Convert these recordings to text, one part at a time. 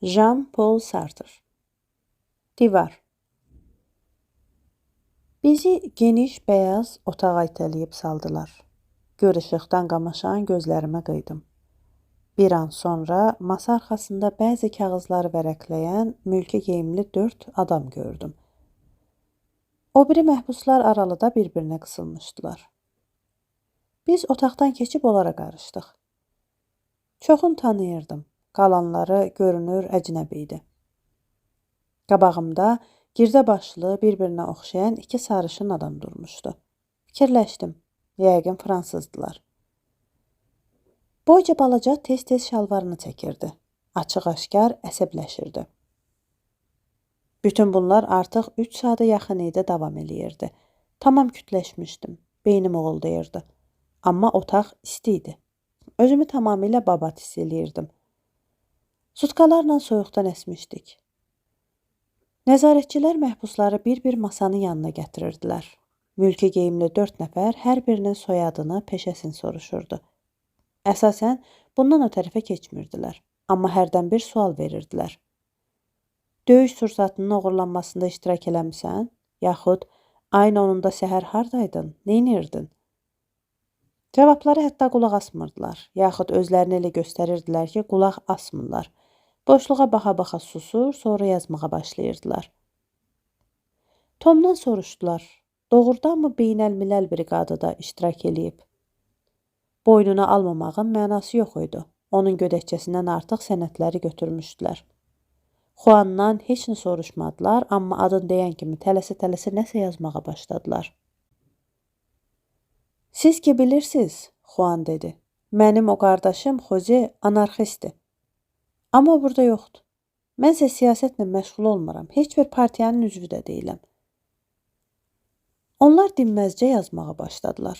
Jean-Paul Sartre. Divar. Bizi geniş bəyaz otağa itələyib saldılar. Gör işıqdan qamaşan gözlərimə qıydım. Bir an sonra masa arxasında bəzi kağızları vərəqləyən mülki geyimli 4 adam gördüm. O biri məhbuslar aralıda bir-birinə qısılmışdılar. Biz otaqdan keçib onlara qarışdıq. Çoxunu tanıyırdım. Qalanları görünür əcnəbi idi. Qabağımda girdə başlı, bir-birinə oxşayan iki sarışın adam durmuşdu. Fikirləşdim. Yəqin fransızdılar. Boyca balaca tez-tez şalvarını çəkirdi. Açıq-aşkar əsəbləşirdi. Bütün bunlar artıq 3 saata yaxın idi davam eləyirdi. Tamam kütləşmişdim. Beynim uğuldayırdı. Amma otaq isti idi. Özümü tamamilə babat hiss eləyirdim. Sutkalarla soyuqdan əsmişdik. Nəzarətçilər məhbusları bir-bir masanın yanına gətirirdilər. Mülki geyimli 4 nəfər hər birinin soyadını, peşəsini soruşurdu. Əsasən bundan o tərəfə keçmirdilər, amma hərdən bir sual verirdilər. Döyüş sursatının oğurlanmasında iştirak eləmisən? Yaxud ayın 10-unda səhər hardaydın? Neynirdin? Cavabları hətta qulaq asmırdılar, yaxud özlərini elə göstərirdilər ki, qulaq asmırlar. Boşluğa baxa-baxa susur, sonra yazmağa başlayırdılar. Tomdan soruşdular, doğrudanmı beynəlmiləl briqadada iştirak eləyib? Boynuna almamağın mənası yox idi. Onun gödəkçəsindən artıq sənədləri götürmüşdülər. Xuandan heç nə soruşmadılar, amma adını deyən kimi tələsə-tələsə nəsə yazmağa başladılar. Siz ki bilirsiniz, Xuan dedi. Mənim o qardaşım Xoze anarxistdir. Amma o burada yoxdur. Mən isə siyasətlə məşğul olmuram. Heç bir partiyanın üzvü də deyiləm. Onlar dinməzcə yazmağa başladılar.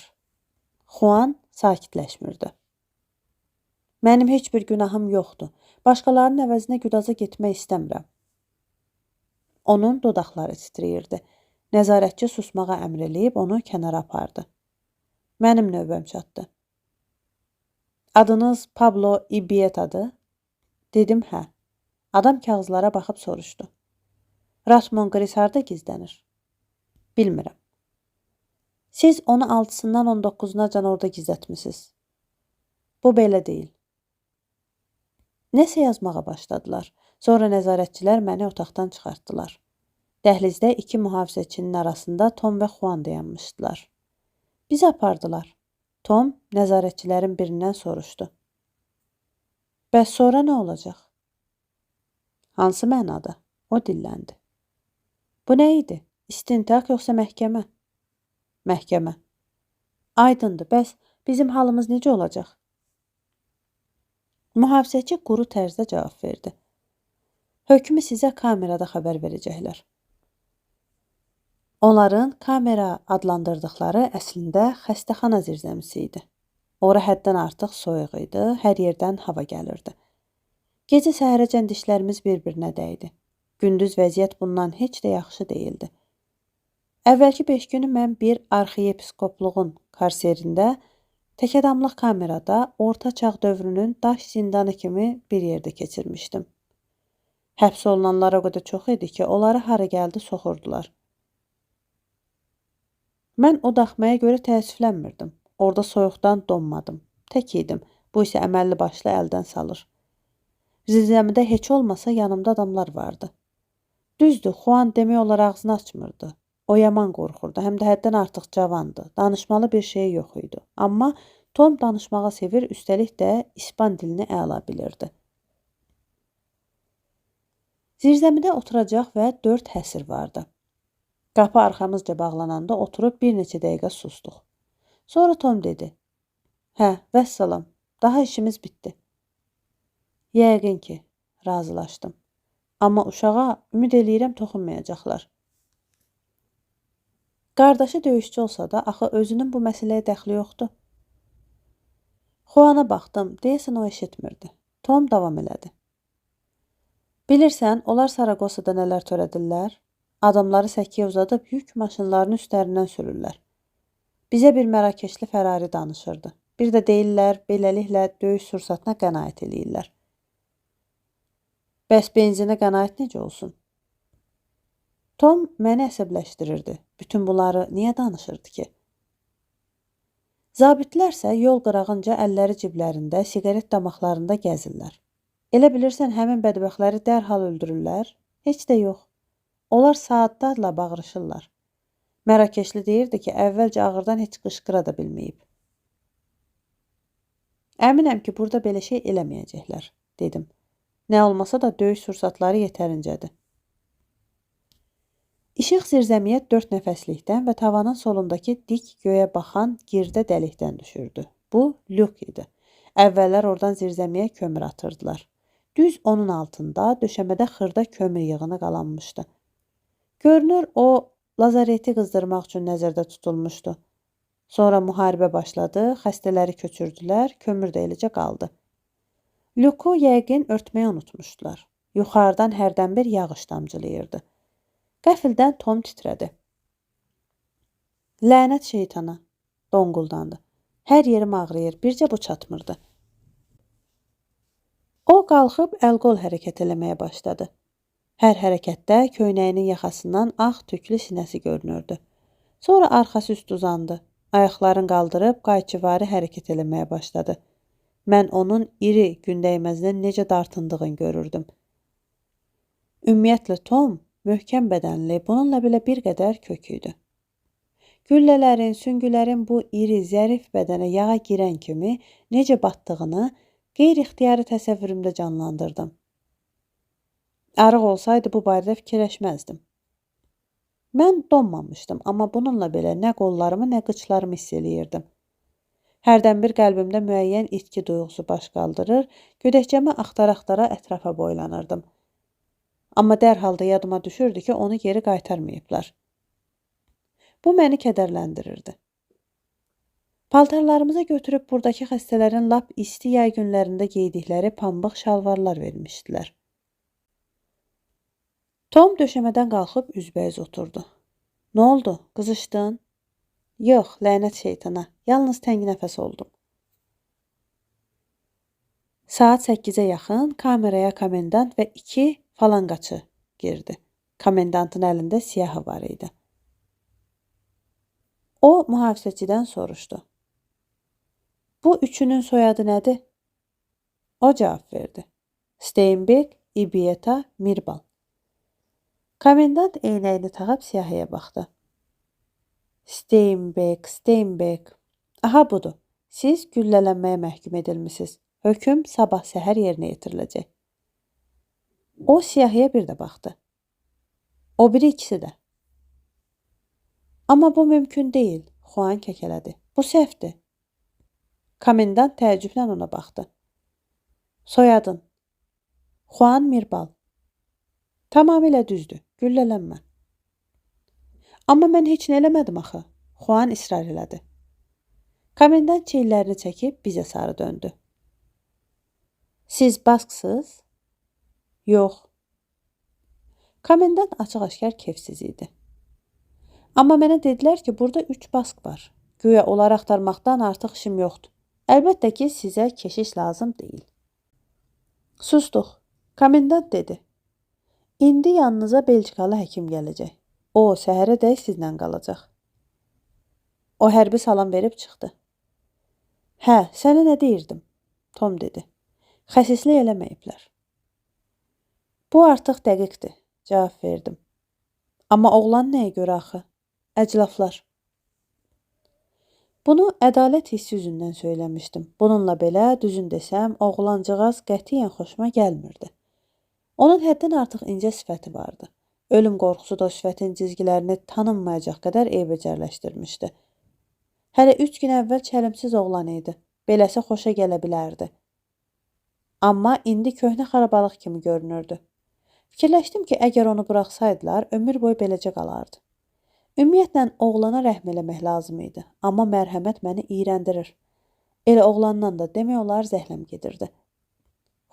Xuan sakitləşmirdi. Mənim heç bir günahım yoxdur. Başqalarının əvəzinə güdaza getmək istəmirəm. Onun dodaqları titrəyirdi. Nəzarətçi susmağa əmr eləyib onu kənara apardı. Mənim növbəm çatdı. Adınız Pablo Ibietadır? Dedim, hə. Adam kağızlara baxıb soruşdu. Ratmon Qris harda gizlənir? Bilmirəm. Siz onu 6-sından 19-unacan orada gizlətmisiniz. Bu belə deyil. Nəsə yazmağa başladılar. Sonra nəzarətçilər məni otaqdan çıxartdılar. Dəhlizdə iki mühafizəçinin arasında Tom və Xuan dayanmışdılar. Bizi apardılar. Tom nəzarətçilərin birindən soruşdu. Bəs sonra nə olacaq? Hansı mənada? O dilləndi. Bu nə idi? İstintaq yoxsa məhkəmə? Məhkəmə. Aydındır, bəs bizim halımız necə olacaq? Mühafizəçi quru tərzdə cavab verdi. Hökmü sizə kamerada xəbər verəcəklər. Onların kamera adlandırdıqları əslində xəstəxana zirzəmisi idi. Ora həddən artıq soyuq idi, hər yerdən hava gəlirdi. Gecə səhərəcən dişlərimiz bir-birinə dəydi. Gündüz vəziyyət bundan heç də yaxşı deyildi. Əvvəlki 5 günü mən bir arxiyepiskopluğun karserində təkadamlıq kamerada orta çağ dövrünün daş zindanı kimi bir yerdə keçirmişdim. Həbs olunanlar o qədər çox idi ki, onları hara gəldi soxurdular. Mən o daxmaya görə təəssüflənmirdim. Orada soyuqdan donmadım. Tək idim. Bu isə əməlli başlı əldən salır. Zirzəmidə heç olmasa yanımda adamlar vardı. Düzdür, Xuan demək olar ağzını açmırdı. O yaman qorxurdu, həm də həddən artıq cavandı. Danışmalı bir şey yox idi. Amma Tom danışmağı sevir, üstəlik də ispan dilini əla bilirdi. Zirzəmidə oturacaq və 4 həsir vardı. Qapı arxamızca bağlananda oturub bir neçə dəqiqə sustuq. Sonra Tom dedi. Hə, vəssalam, daha işimiz bitdi. Yəqin ki, razılaşdım. Amma uşağa ümid eləyirəm toxunmayacaqlar. Qardaşı döyüşçü olsa da, axı özünün bu məsələyə dəxli yoxdur. Xuana baxdım, deyəsən o eşitmirdi. Tom davam elədi. Bilirsən, onlar Saragossada nələr törədirlər? Adamları səkiyə uzadıb yük maşınlarının üstlərindən sürürlər. Bizə bir Mərakeşli fərari danışırdı. Bir də deyirlər, beləliklə döyüş sursatına qənaət eləyirlər. Bəs benzinə qənaət necə olsun? Tom məni əsəbləşdirirdi. Bütün bunları niyə danışırdı ki? Zabitlərsə yol qırağınca əlləri ciblərində, siqaret damaqlarında gəzirlər. Elə bilirsən həmin bədbəxtləri dərhal öldürürlər? Heç də yox. Onlar saatlarla bağırışırlar. Mərakeşli deyirdi ki, əvvəlcə ağırdan heç qışqıra da bilməyib. Əminəm ki, burada belə şey eləməyəcəklər, dedim. Nə olmasa da döyüş sursatları yetərincədir. İşıq zirzəmiyə 4 nəfəslikdən və tavanın solundakı dik göyə baxan girdə dəlikdən düşürdü. Bu, lük idi. Əvvəllər oradan zirzəmiyə kömür atırdılar. Düz onun altında döşəmədə xırda kömür yığını qalanmışdı. Görünür, o, lazareti qızdırmaq üçün nəzərdə tutulmuşdu. Sonra müharibə başladı, xəstələri köçürdülər, kömür də eləcə qaldı. Lüku yəqin örtməyi unutmuşdular. Yuxarıdan hərdən bir yağış damcılayırdı. Qəfildən Tom titrədi. Lənət şeytana, donquldandı. Hər yerim ağrıyır, bircə bu çatmırdı. O qalxıb əl-qol hərəkət eləməyə başladı. Hər hərəkətdə köynəyinin yaxasından ağ tüklü sinəsi görünürdü. Sonra arxası üst uzandı. Ayaqlarını qaldırıb qayçıvari hərəkət eləməyə başladı. Mən onun iri gündəyməzindən necə dartındığını görürdüm. Ümumiyyətlə Tom möhkəm bədənli, bununla belə bir qədər kök idi. Güllələrin, süngülərin bu iri, zərif bədənə yağa girən kimi necə batdığını qeyri-ixtiyari təsəvvürümdə canlandırdım. Arıq olsaydı bu barədə fikirləşməzdim. Mən donmamışdım, amma bununla belə nə qollarımı, nə qıçlarımı hiss eləyirdim. Hərdən bir qəlbimdə müəyyən itki duyğusu baş qaldırır, gödəkcəmi axtara-axtara ətrafa boylanırdım. Amma dərhal da yadıma düşürdü ki, onu geri qaytarmayıblar. Bu məni kədərləndirirdi. Paltarlarımıza götürüb buradakı xəstələrin lap isti yay günlərində geydikləri pambıq şalvarlar vermişdilər. Tom döşəmədən qalxıb üzbəüz oturdu. Nə oldu? Qızışdın? Yox, lənət şeytana. Yalnız təng nəfəs oldum. Saat 8-ə yaxın kameraya komendant və 2 falanqaçı girdi. Komendantın əlində siyahı var idi. O, mühafizəçidən soruşdu. Bu üçünün soyadı nədir? O cavab verdi. Steinbeck, Ibieta, Mirbal. Komendant eynəyini taxıb siyahıya baxdı. Steinbeck, Steinbeck. Aha budur. Siz güllələnməyə məhkum edilmisiniz. Hökm sabah səhər yerinə yetiriləcək. O siyahıya bir də baxdı. O biri ikisi də. Amma bu mümkün deyil, Xuan kəkələdi. Bu səhvdir. Komendant təəccüblə ona baxdı. Soyadın. Xuan Mirbal. Tamamilə düzdür. Güllələnmə. Amma mən heç nə eləmədim axı. Xuan israr elədi. Komendant çiyinlərini çəkib bizə sarı döndü. Siz basksız? Yox. Komendant açıq-aşkar kefsiz idi. Amma mənə dedilər ki, burada 3 bask var. Güya onları axtarmaqdan artıq işim yoxdur. Əlbəttə ki, sizə keşiş lazım deyil. Sustuq. Komendant dedi. İndi yanınıza Belçikalı həkim gələcək. O, səhərədək sizlə qalacaq. O hərbi salam verib çıxdı. Hə, sənə nə deyirdim? Tom dedi. Xəsislik eləməyiblər. Bu artıq dəqiqdir, cavab verdim. Amma oğlan nəyə görə axı? Əclaflar. Bunu ədalət hissi üzündən söyləmişdim. Bununla belə, düzün desəm, oğlancığaz qətiyyən xoşuma gəlmirdi. Onun həddən artıq incə sifəti vardı. Ölüm qorxusu da o sifətin cizgilərini tanınmayacaq qədər eybəcərləşdirmişdi. Hələ 3 gün əvvəl çəlimsiz oğlan idi. Beləsi xoşa gələ bilərdi. Amma indi köhnə xarabalıq kimi görünürdü. Fikirləşdim ki, əgər onu buraxsaydılar, ömür boyu beləcə qalardı. Ümumiyyətlə, oğlana rəhm eləmək lazım idi. Amma mərhəmət məni iyrəndirir. Elə oğlandan da demək olar zəhləm gedirdi.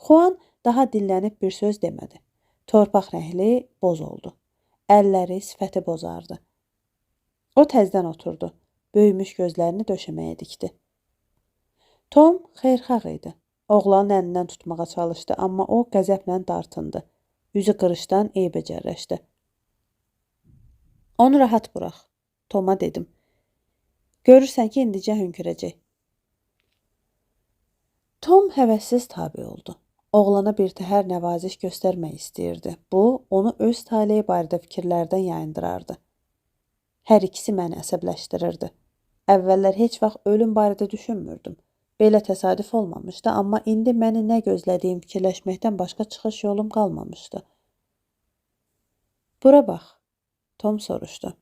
Xuan daha dillənib bir söz demədi. Torpaq rəngli boz oldu. Əlləri, sifəti bozardı. O təzdən oturdu. Böyümüş gözlərini döşəməyə dikdi. Tom xeyirxah idi. Oğlanın əlindən tutmağa çalışdı, amma o qəzəblə dartındı. Üzü qırışdan eybəcərləşdi. Onu rahat burax, Toma dedim. Görürsən ki, indicə hönkürəcək. Tom həvəssiz tabe oldu. Oğlana bir təhər nəvaziş göstərmək istəyirdi. Bu, onu öz taleyi barədə fikirlərdən yayındırardı. Hər ikisi məni əsəbləşdirirdi. Əvvəllər heç vaxt ölüm barədə düşünmürdüm. Belə təsadüf olmamışdı, amma indi məni nə gözlədiyim fikirləşməkdən başqa çıxış yolum qalmamışdı. Bura bax, Tom soruşdu.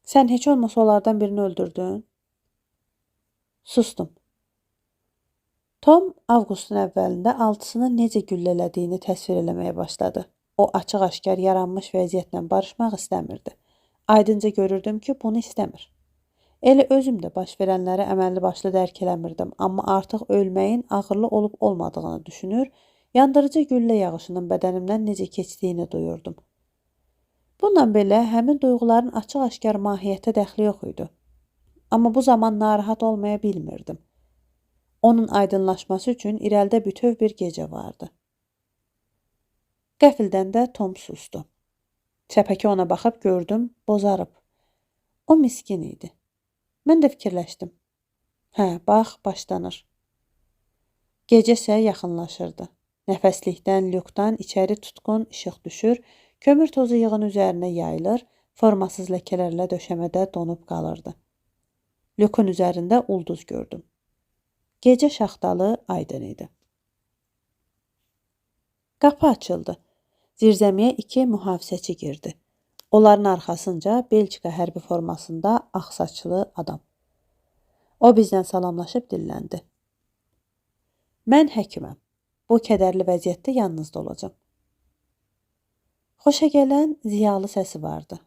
Sən heç olmasa onlardan birini öldürdün? Sustum. Tom avqustun əvvəlində altısını necə güllələdiyini təsvir eləməyə başladı. O açıq-aşkar yaranmış vəziyyətlə barışmaq istəmirdi. Aydınca görürdüm ki, bunu istəmir. Elə özüm də baş verənləri əməlli başlı dərk eləmirdim, amma artıq ölməyin ağırlı olub olmadığını düşünür, yandırıcı güllə yağışının bədənimdən necə keçdiyini duyurdum. Bununla belə həmin duyğuların açıq-aşkar mahiyyətə dəxli yox idi. Amma bu zaman narahat olmaya bilmirdim. Onun aydınlaşması üçün irəlidə bütöv bir gecə vardı. Qəfildən də Tom sustu. Çəpəki ona baxıb gördüm, bozarıb. O miskin idi. Mən də fikirləşdim. Hə, bax, başlanır. Gecə isə yaxınlaşırdı. Nəfəslikdən, lyukdan içəri tutqun işıq düşür, kömür tozu yığın üzərinə yayılır, formasız ləkələrlə döşəmədə donub qalırdı. Lyukun üzərində ulduz gördüm. Gecə şaxtalı, aydın idi. Qapı açıldı. Zirzəmiyə iki mühafizəçi girdi. Onların arxasınca Belçika hərbi formasında ağsaçlı adam. O bizdən salamlaşıb dilləndi. Mən həkiməm. Bu kədərli vəziyyətdə yanınızda olacağam. Xoşa gələn ziyalı səsi vardı.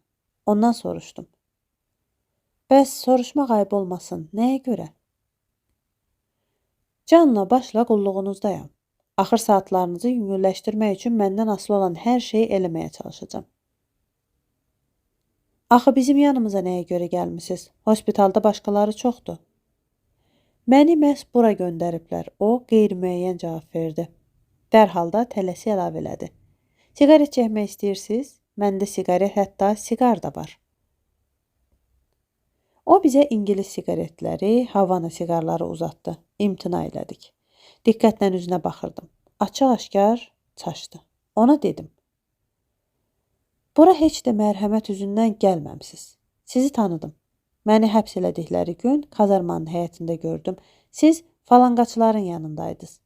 Ondan soruşdum. Bəs soruşmaq ayıb olmasın, nəyə görə? Canla başla qulluğunuzdayam. Axır saatlarınızı yüngülləşdirmək üçün məndən asılı olan hər şeyi eləməyə çalışacağam. Axı bizim yanımıza nəyə görə gəlmisiniz? Hospitalda başqaları çoxdur. Məni məhz bura göndəriblər. O qeyri-müəyyən cavab verdi. Dərhal da tələsi əlavə elədi. Siqaret çəkmək istəyirsiniz? Məndə siqaret, hətta siqar da var. O bizə İngilis siqaretləri, Havana siqarları uzatdı. İmtina elədik. Diqqətlə üzünə baxırdım. Açıq-aşkar çaşdı. Ona dedim. Bura heç də mərhəmət üzündən gəlməmisiz. Sizi tanıdım. Məni həbs elədikləri gün kazarmanın həyətində gördüm. Siz falanqaçıların yanındaydınız.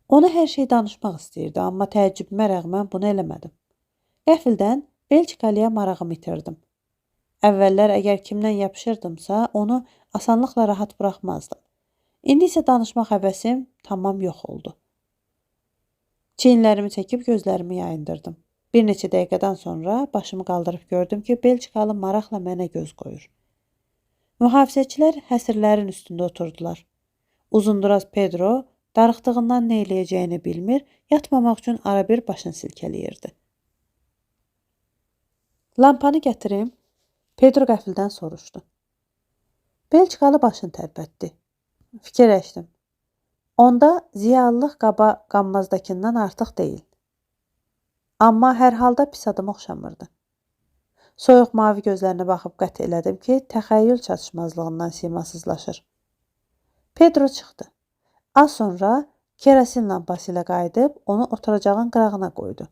Ona hər şey danışmaq istəyirdi, amma təəccübümə rəğmən bunu eləmədim. Qəfildən Belçikalıya marağımı itirdim. Əvvəllər əgər kimdən yapışırdımsa, onu asanlıqla rahat buraxmazdım. İndi isə danışmaq həvəsim tamam yox oldu. Çiyinlərimi çəkib gözlərimi yayındırdım. Bir neçə dəqiqədən sonra başımı qaldırıb gördüm ki, Belçikalı maraqla mənə göz qoyur. Mühafizəçilər həsirlərin üstündə oturdular. Uzunduraz Pedro darıxdığından nə eləyəcəyini bilmir, yatmamaq üçün arabir başını silkələyirdi. Lampanı gətirim? Pedro qəfildən soruşdu. Belçikalı başını tərpətdi. Fikirləşdim. Onda ziyalılıq qaba qammazdakından artıq deyil. Amma hər halda pis adıma oxşamırdı. Soyuq mavi gözlərinə baxıb qət elədim ki, təxəyyül çatışmazlığından simasızlaşır. Pedro çıxdı. Az sonra kerosin lampası ilə qayıdıb onu oturacağın qırağına qoydu.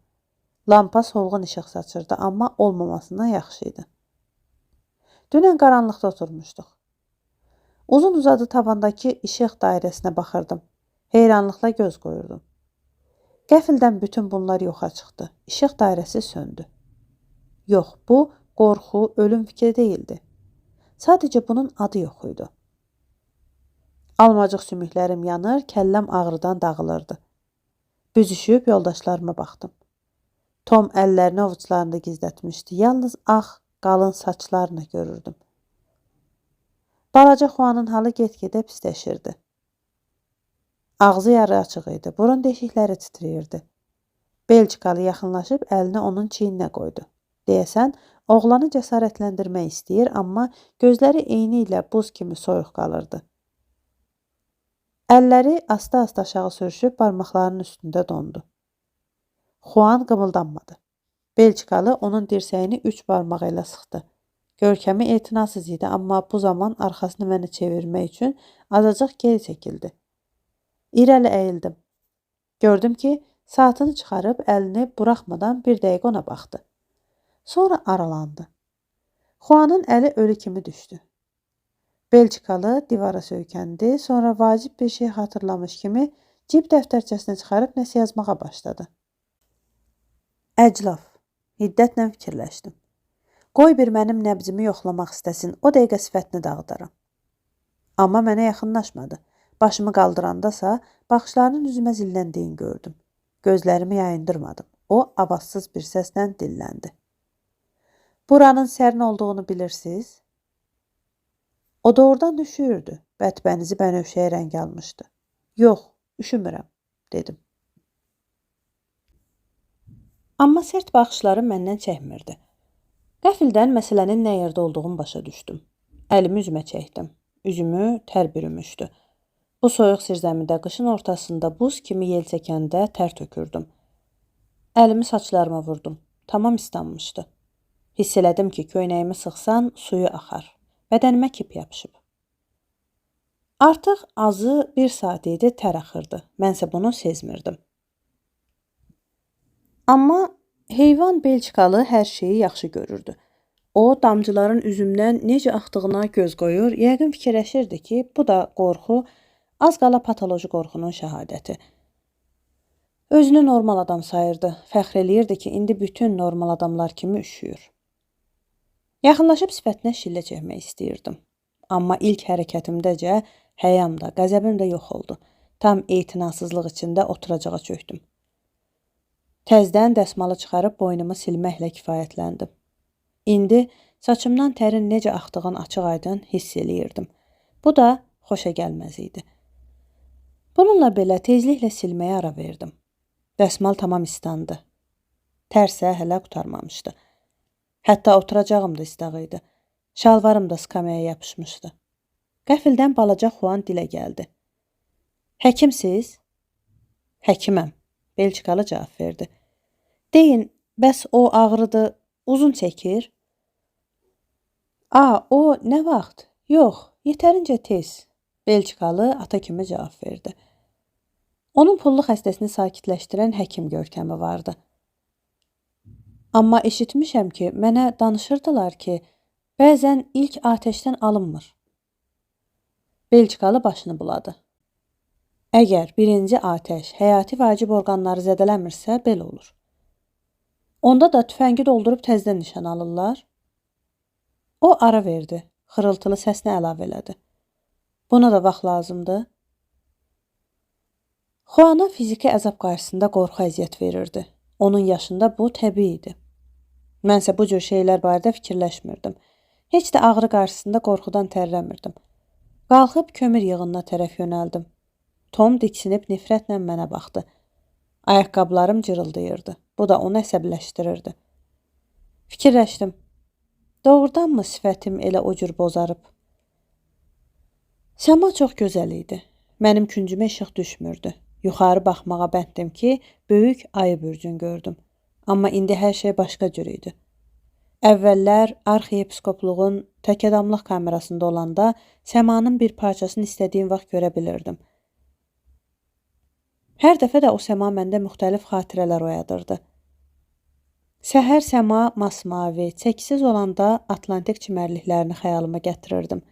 Lampa solğun işıq saçırdı, amma olmamasından yaxşı idi. Dünən qaranlıqda oturmuşduq. Uzun uzadı tavandakı işıq dairəsinə baxırdım. Heyranlıqla göz qoyurdum. Qəfildən bütün bunlar yoxa çıxdı. İşıq dairəsi söndü. Yox, bu qorxu, ölüm fikri deyildi. Sadəcə bunun adı yox idi. Almacıq sümüklərim yanır, kəlləm ağrıdan dağılırdı. Büzüşüb yoldaşlarıma baxdım. Tom əllərini ovuçlarında gizlətmişdi. Yalnız ağ, qalın saçlarını görürdüm. Balaca Xuanın halı get-gedə pisləşirdi. Ağzı yarı açıq idi, burun deşikləri titrəyirdi. Belçikalı yaxınlaşıb əlini onun çiyninə qoydu. Deyəsən, oğlanı cəsarətləndirmək istəyir, amma gözləri eyni ilə buz kimi soyuq qalırdı. Əlləri asta-asta aşağı sürüşüb barmaqlarının üstündə dondu. Xuan qımıldanmadı. Belçikalı onun dirsəyini 3 barmağı ilə sıxdı. Görkəmi etinasız idi, amma bu zaman arxasını mənə çevirmək üçün azacıq geri çəkildi. İrəli əyildim. Gördüm ki, saatını çıxarıb əlini buraxmadan bir dəqiqə ona baxdı. Sonra aralandı. Xuanın əli ölü kimi düşdü. Belçikalı divara söykəndi, sonra vacib bir şey xatırlamış kimi cib dəftərçəsini çıxarıb nəsə yazmağa başladı. Əclaf, hiddətlə fikirləşdim. Qoy bir mənim nəbzimi yoxlamaq istəsin, o dəqiqə sifətini dağıdaram. Amma mənə yaxınlaşmadı. Başımı qaldırandasa baxışlarının üzümə zilləndiyini gördüm. Gözlərimi yayındırmadım. O, avazsız bir səslə dilləndi. Buranın sərin olduğunu bilirsiz? O doğrudan üşüyürdü. Bətbənizi bənövşəyi rəng almışdı. Yox, üşümürəm, dedim. Amma sərt baxışları məndən çəkmirdi. Qəfildən məsələnin nə yerdə olduğunu başa düşdüm. Əlimi üzümə çəkdim. Üzümü tər bürümüşdü. Bu soyuq zirzəmidə qışın ortasında buz kimi yel çəkəndə tər tökürdüm. Əlimi saçlarıma vurdum. Tamam islanmışdı. Hiss elədim ki, köynəyimi sıxsan suyu axar. Bədənimə kip yapışıb. Artıq azı bir saat idi tər axırdı. Mənsə bunu sezmirdim. Amma heyvan Belçikalı hər şeyi yaxşı görürdü. O, damcıların üzümdən necə axdığına göz qoyur, yəqin fikirləşirdi ki, bu da qorxu, az qala patoloji qorxunun şəhadəti. Özünü normal adam sayırdı, fəxr eləyirdi ki, indi bütün normal adamlar kimi üşüyür. Yaxınlaşıb sifətinə şillə çəkmək istəyirdim. Amma ilk hərəkətimdəcə həyam da, qəzəbim də yox oldu. Tam etinasızlıq içində oturacağa çökdüm. Təzdən dəsmalı çıxarıb boynumu silməklə kifayətləndim. İndi saçımdan tərin necə axdığını açıq-aydın hiss eləyirdim. Bu da xoşa gəlməz idi. Bununla belə tezliklə silməyə ara verdim. Dəsmal tamam islandı. Tərsə hələ qurtarmamışdı. Hətta oturacağım da istaq idi. Şalvarım da skamyaya yapışmışdı. Qəfildən balaca Xuan dilə gəldi. Həkimsiz? Həkiməm. Belçikalı cavab verdi. Deyin, bəs o ağrıdır, uzun çəkir? A, o nə vaxt? Yox, yetərincə tez. Belçikalı ata kimi cavab verdi. Onun pullu xəstəsini sakitləşdirən həkim görkəmi vardı. Amma eşitmişəm ki, mənə danışırdılar ki, bəzən ilk atəşdən alınmır. Belçikalı başını buladı. Əgər birinci atəş həyati vacib orqanları zədələmirsə, belə olur. Onda da tüfəngi doldurub təzdən nişan alırlar. O ara verdi, xırıltılı səslə əlavə elədi. Buna da vaxt lazımdır. Xuana fiziki əzab qarşısında qorxu əziyyət verirdi. Onun yaşında bu təbii idi. Mənsə bu cür şeylər barədə fikirləşmirdim. Heç də ağrı qarşısında qorxudan tərləmirdim. Qalxıb kömür yığınına tərəf yönəldim. Tom diksinib nifrətlə mənə baxdı. Ayaqqabılarım cırıldayırdı. Bu da onu əsəbləşdirirdi. Fikirləşdim. Doğrudanmı sifətim elə o cür bozarıb? Səma çox gözəl idi. Mənim küncümə işıq düşmürdü. Yuxarı baxmağa bənddim ki, böyük ayı bürcün gördüm. Amma indi hər şey başqa cür idi. Əvvəllər arxiyepiskopluğun təkadamlıq kamerasında olanda səmanın bir parçasını istədiyim vaxt görə bilirdim. Hər dəfə də o səma məndə müxtəlif xatirələr oyadırdı. Səhər səma masmavi, çəkisiz olanda Atlantik çimərliklərini xəyalıma gətirirdim.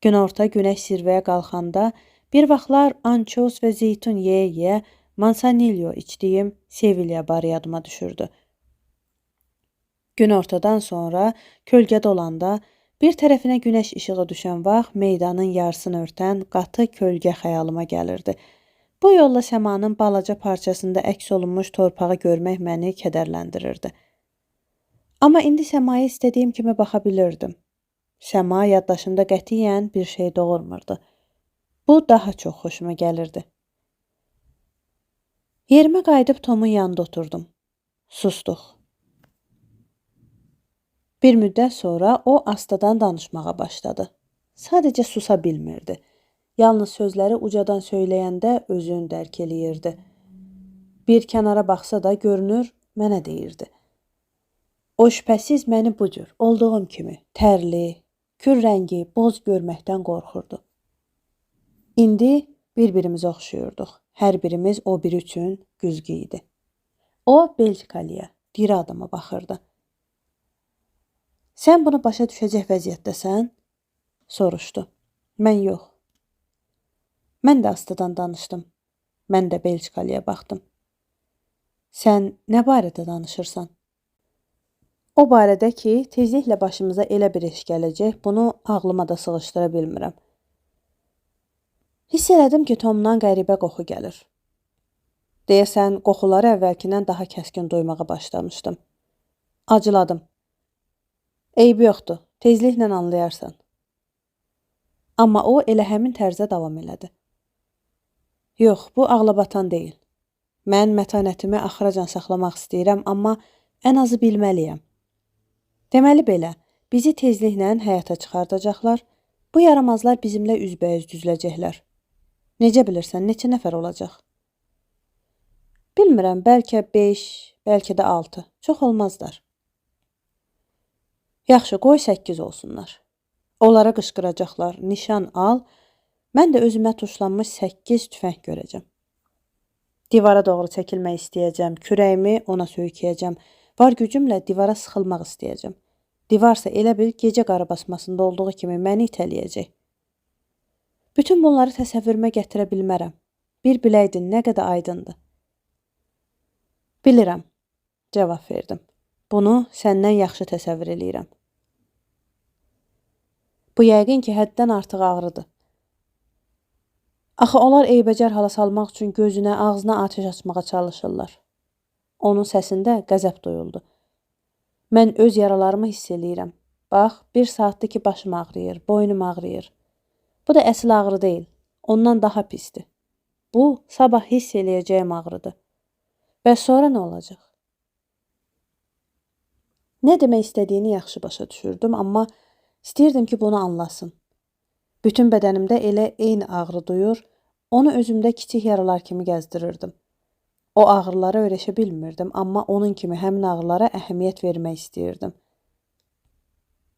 Günorta günəş zirvəyə qalxanda bir vaxtlar anços və zeytun yeyə-yeyə Manzanillo içdiyim Sevilya barı yadıma düşürdü. Günortadan sonra kölgədə olanda bir tərəfinə günəş işığı düşən vaxt meydanın yarısını örtən qatı kölgə xəyalıma gəlirdi. Bu yolla səmanın balaca parçasında əks olunmuş torpağı görmək məni kədərləndirirdi. Amma indi səmaya istədiyim kimi baxa bilirdim. Səma yaddaşımda qətiyyən bir şey doğurmurdu. Bu daha çox xoşuma gəlirdi. Yerimə qayıdıb Tomun yanında oturdum. Sustuq. Bir müddət sonra o astadan danışmağa başladı. Sadəcə susa bilmirdi. Yalnız sözləri ucadan söyləyəndə özünü dərk eləyirdi. Bir kənara baxsa da görünür, mənə deyirdi. O şübhəsiz məni bu cür, olduğum kimi, tərli, kür rəngi, boz görməkdən qorxurdu. İndi bir-birimizə oxşuyurduq. Hər birimiz o biri üçün güzgü idi. O, Belçikalıya, diri adama baxırdı. Sən bunu başa düşəcək vəziyyətdəsən? Soruşdu. Mən yox. Mən də astadan danışdım. Mən də Belçikalıya baxdım. Sən nə barədə danışırsan? O barədə ki, tezliklə başımıza elə bir iş gələcək, bunu ağlıma da sığışdıra bilmirəm. Hiss elədim ki, Tomdan qəribə qoxu gəlir. Deyəsən, qoxuları əvvəlkindən daha kəskin duymağa başlamışdım. Acıladım. Eybi yoxdur, tezliklə anlayarsan. Amma o elə həmin tərzdə davam elədi. Yox, bu ağlabatan deyil. Mən mətanətimi axıracan saxlamaq istəyirəm, amma ən azı bilməliyəm. Deməli belə, bizi tezliklə həyata çıxardacaqlar, bu yaramazlar bizimlə üzbəüz düzüləcəklər. Necə bilirsən, neçə nəfər olacaq? Bilmirəm, bəlkə 5, bəlkə də 6. Çox olmazlar. Yaxşı, qoy 8 olsunlar. Onlara qışqıracaqlar, nişan al, mən də özümə tuşlanmış 8 tüfəng görəcəm. Divara doğru çəkilmək istəyəcəm, kürəyimi ona söykəyəcəm, var gücümlə divara sıxılmaq istəyəcəm. Divarsa elə bil gecə qarabasmasında olduğu kimi məni itələyəcək. Bütün bunları təsəvvürümə gətirə bilmərəm. Bir biləydin, nə qədər aydındır. Bilirəm, cavab verdim. Bunu səndən yaxşı təsəvvür eləyirəm. Bu yəqin ki, həddən artıq ağrıdır. Axı onlar eybəcər hala salmaq üçün gözünə, ağzına atəş açmağa çalışırlar. Onun səsində qəzəb duyuldu. Mən öz yaralarımı hiss eləyirəm. Bax, bir saatdır ki, başım ağrıyır, boynum ağrıyır. Bu da əsl ağrı deyil, ondan daha pisdir. Bu, sabah hiss eləyəcəyim ağrıdır. Bəs sonra nə olacaq? Nə demək istədiyini yaxşı başa düşürdüm, amma istəyirdim ki, bunu anlasın. Bütün bədənimdə elə eyni ağrı duyur, onu özümdə kiçik yaralar kimi gəzdirirdim. O ağrılara öyrəşə bilmirdim, amma onun kimi həmin ağrılara əhəmiyyət vermək istəyirdim.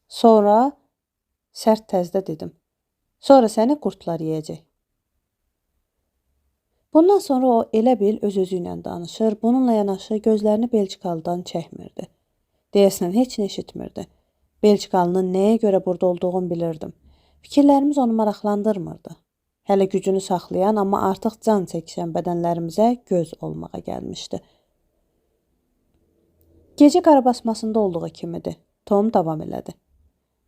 Sonra sərt təzdə dedim. Sonra səni qurdlar yeyəcək. Bundan sonra o elə bil öz-özü ilə danışır, bununla yanaşı gözlərini Belçikalıdan çəkmirdi. Deyəsən heç nə eşitmirdi. Belçikalının nəyə görə burada olduğunu bilirdim. Fikirlərimiz onu maraqlandırmırdı. Hələ gücünü saxlayan, amma artıq can çəkişən bədənlərimizə göz olmağa gəlmişdi. Gecə qarabasmasında olduğu kimidir. Tom davam elədi.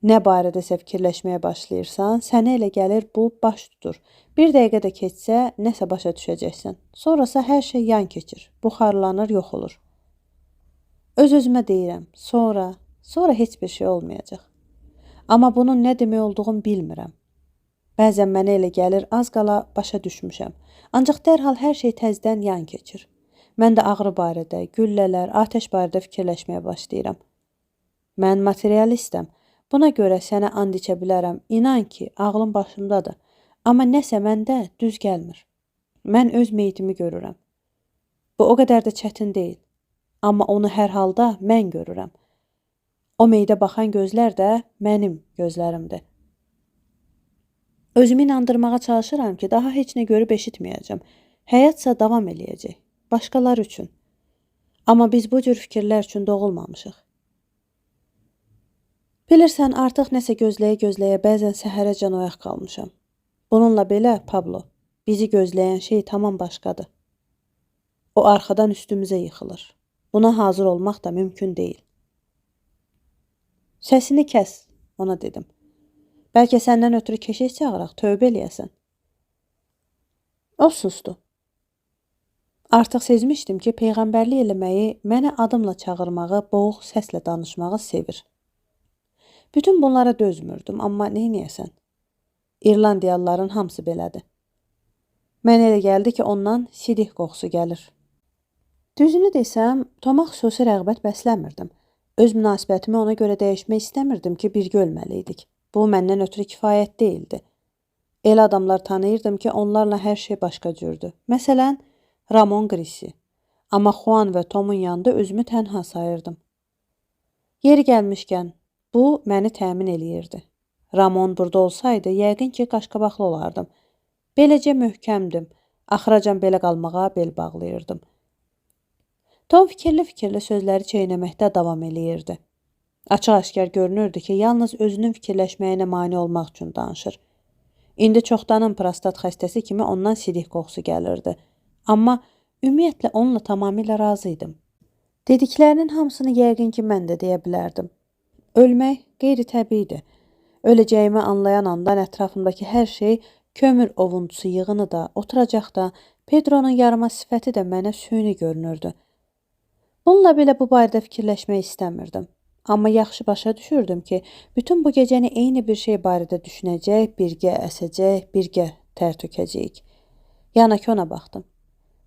Nə barədəsə fikirləşməyə başlayırsan, sənə elə gəlir bu baş tutur. Bir dəqiqə də keçsə, nəsə başa düşəcəksən. Sonrası hər şey yan keçir, buxarlanır, yox olur. Öz-özümə deyirəm, sonra heç bir şey olmayacaq. Amma bunun nə demək olduğunu bilmirəm. Bəzən mənə elə gəlir, az qala başa düşmüşəm. Ancaq dərhal hər şey təzdən yan keçir. Mən də ağrı barədə, güllələr, atəş barədə fikirləşməyə başlayıram. Mən materialistəm. Buna görə sənə and içə bilərəm. İnan ki, ağlım başımdadır. Amma nəsə məndə düz gəlmir. Mən öz meyitimi görürəm. Bu o qədər də çətin deyil. Amma onu hər halda mən görürəm. O meydə baxan gözlər də mənim gözlərimdir. Özümü inandırmağa çalışıram ki, daha heç nə görüb eşitməyəcəm. Həyatsa davam eləyəcək. Başqaları üçün. Amma biz bu cür fikirlər üçün doğulmamışıq. Bilirsən, artıq nəsə gözləyə-gözləyə bəzən səhərəcən oyaq qalmışam. Bununla belə, Pablo, bizi gözləyən şey tamam başqadır. O arxadan üstümüzə yıxılır. Buna hazır olmaq da mümkün deyil. Səsini kəs, ona dedim. Bəlkə səndən ötürü keşiş çağıraq, tövbə eləyəsən. O sustu. Artıq sezmişdim ki, peyğəmbərlik eləməyi, mənə adımla çağırmağı, boğuq səslə danışmağı sevir. Bütün bunlara dözmürdüm, amma neynəyəsən? İrlandiyalıların hamısı belədir. Mənə elə gəldi ki, ondan sidik qoxusu gəlir. Düzünü desəm, Toma xüsusi rəğbət bəsləmirdim. Öz münasibətimi ona görə dəyişmək istəmirdim ki, birgə ölməli idik. Bu, məndən ötürü kifayət deyildi. Elə adamlar tanıyırdım ki, onlarla hər şey başqa cürdü. Məsələn, Ramon Grisi. Amma Juan və Tomun yanında özümü tənha sayırdım. Yeri gəlmişkən, bu məni təmin eləyirdi. Ramon burada olsaydı, yəqin ki, qaşqabaqlı olardım. Beləcə möhkəmdim. Axıracan belə qalmağa bel bağlayırdım. Tom fikirli-fikirli sözləri çeynəməkdə davam eləyirdi. Açıq-aşkar görünürdü ki, yalnız özünün fikirləşməyinə mane olmaq üçün danışır. İndi çoxdanın prostat xəstəsi kimi ondan sidik qoxusu gəlirdi. Amma ümumiyyətlə onunla tamamilə razı idim. Dediklərinin hamısını yəqin ki, mən də deyə bilərdim. Ölmək qeyri-təbiidir. Öləcəyimi anlayan andan ətrafımdakı hər şey kömür ovuntusu yığını da, oturacaq da, Pedro'nun yarıma sifəti də mənə süni görünürdü. Bununla belə bu barədə fikirləşmək istəmirdim. Amma yaxşı başa düşürdüm ki, bütün bu gecəni eyni bir şey barədə düşünəcək, birgə əsəcək, birgə tər tökəcəyik. Yanakı ona baxdım.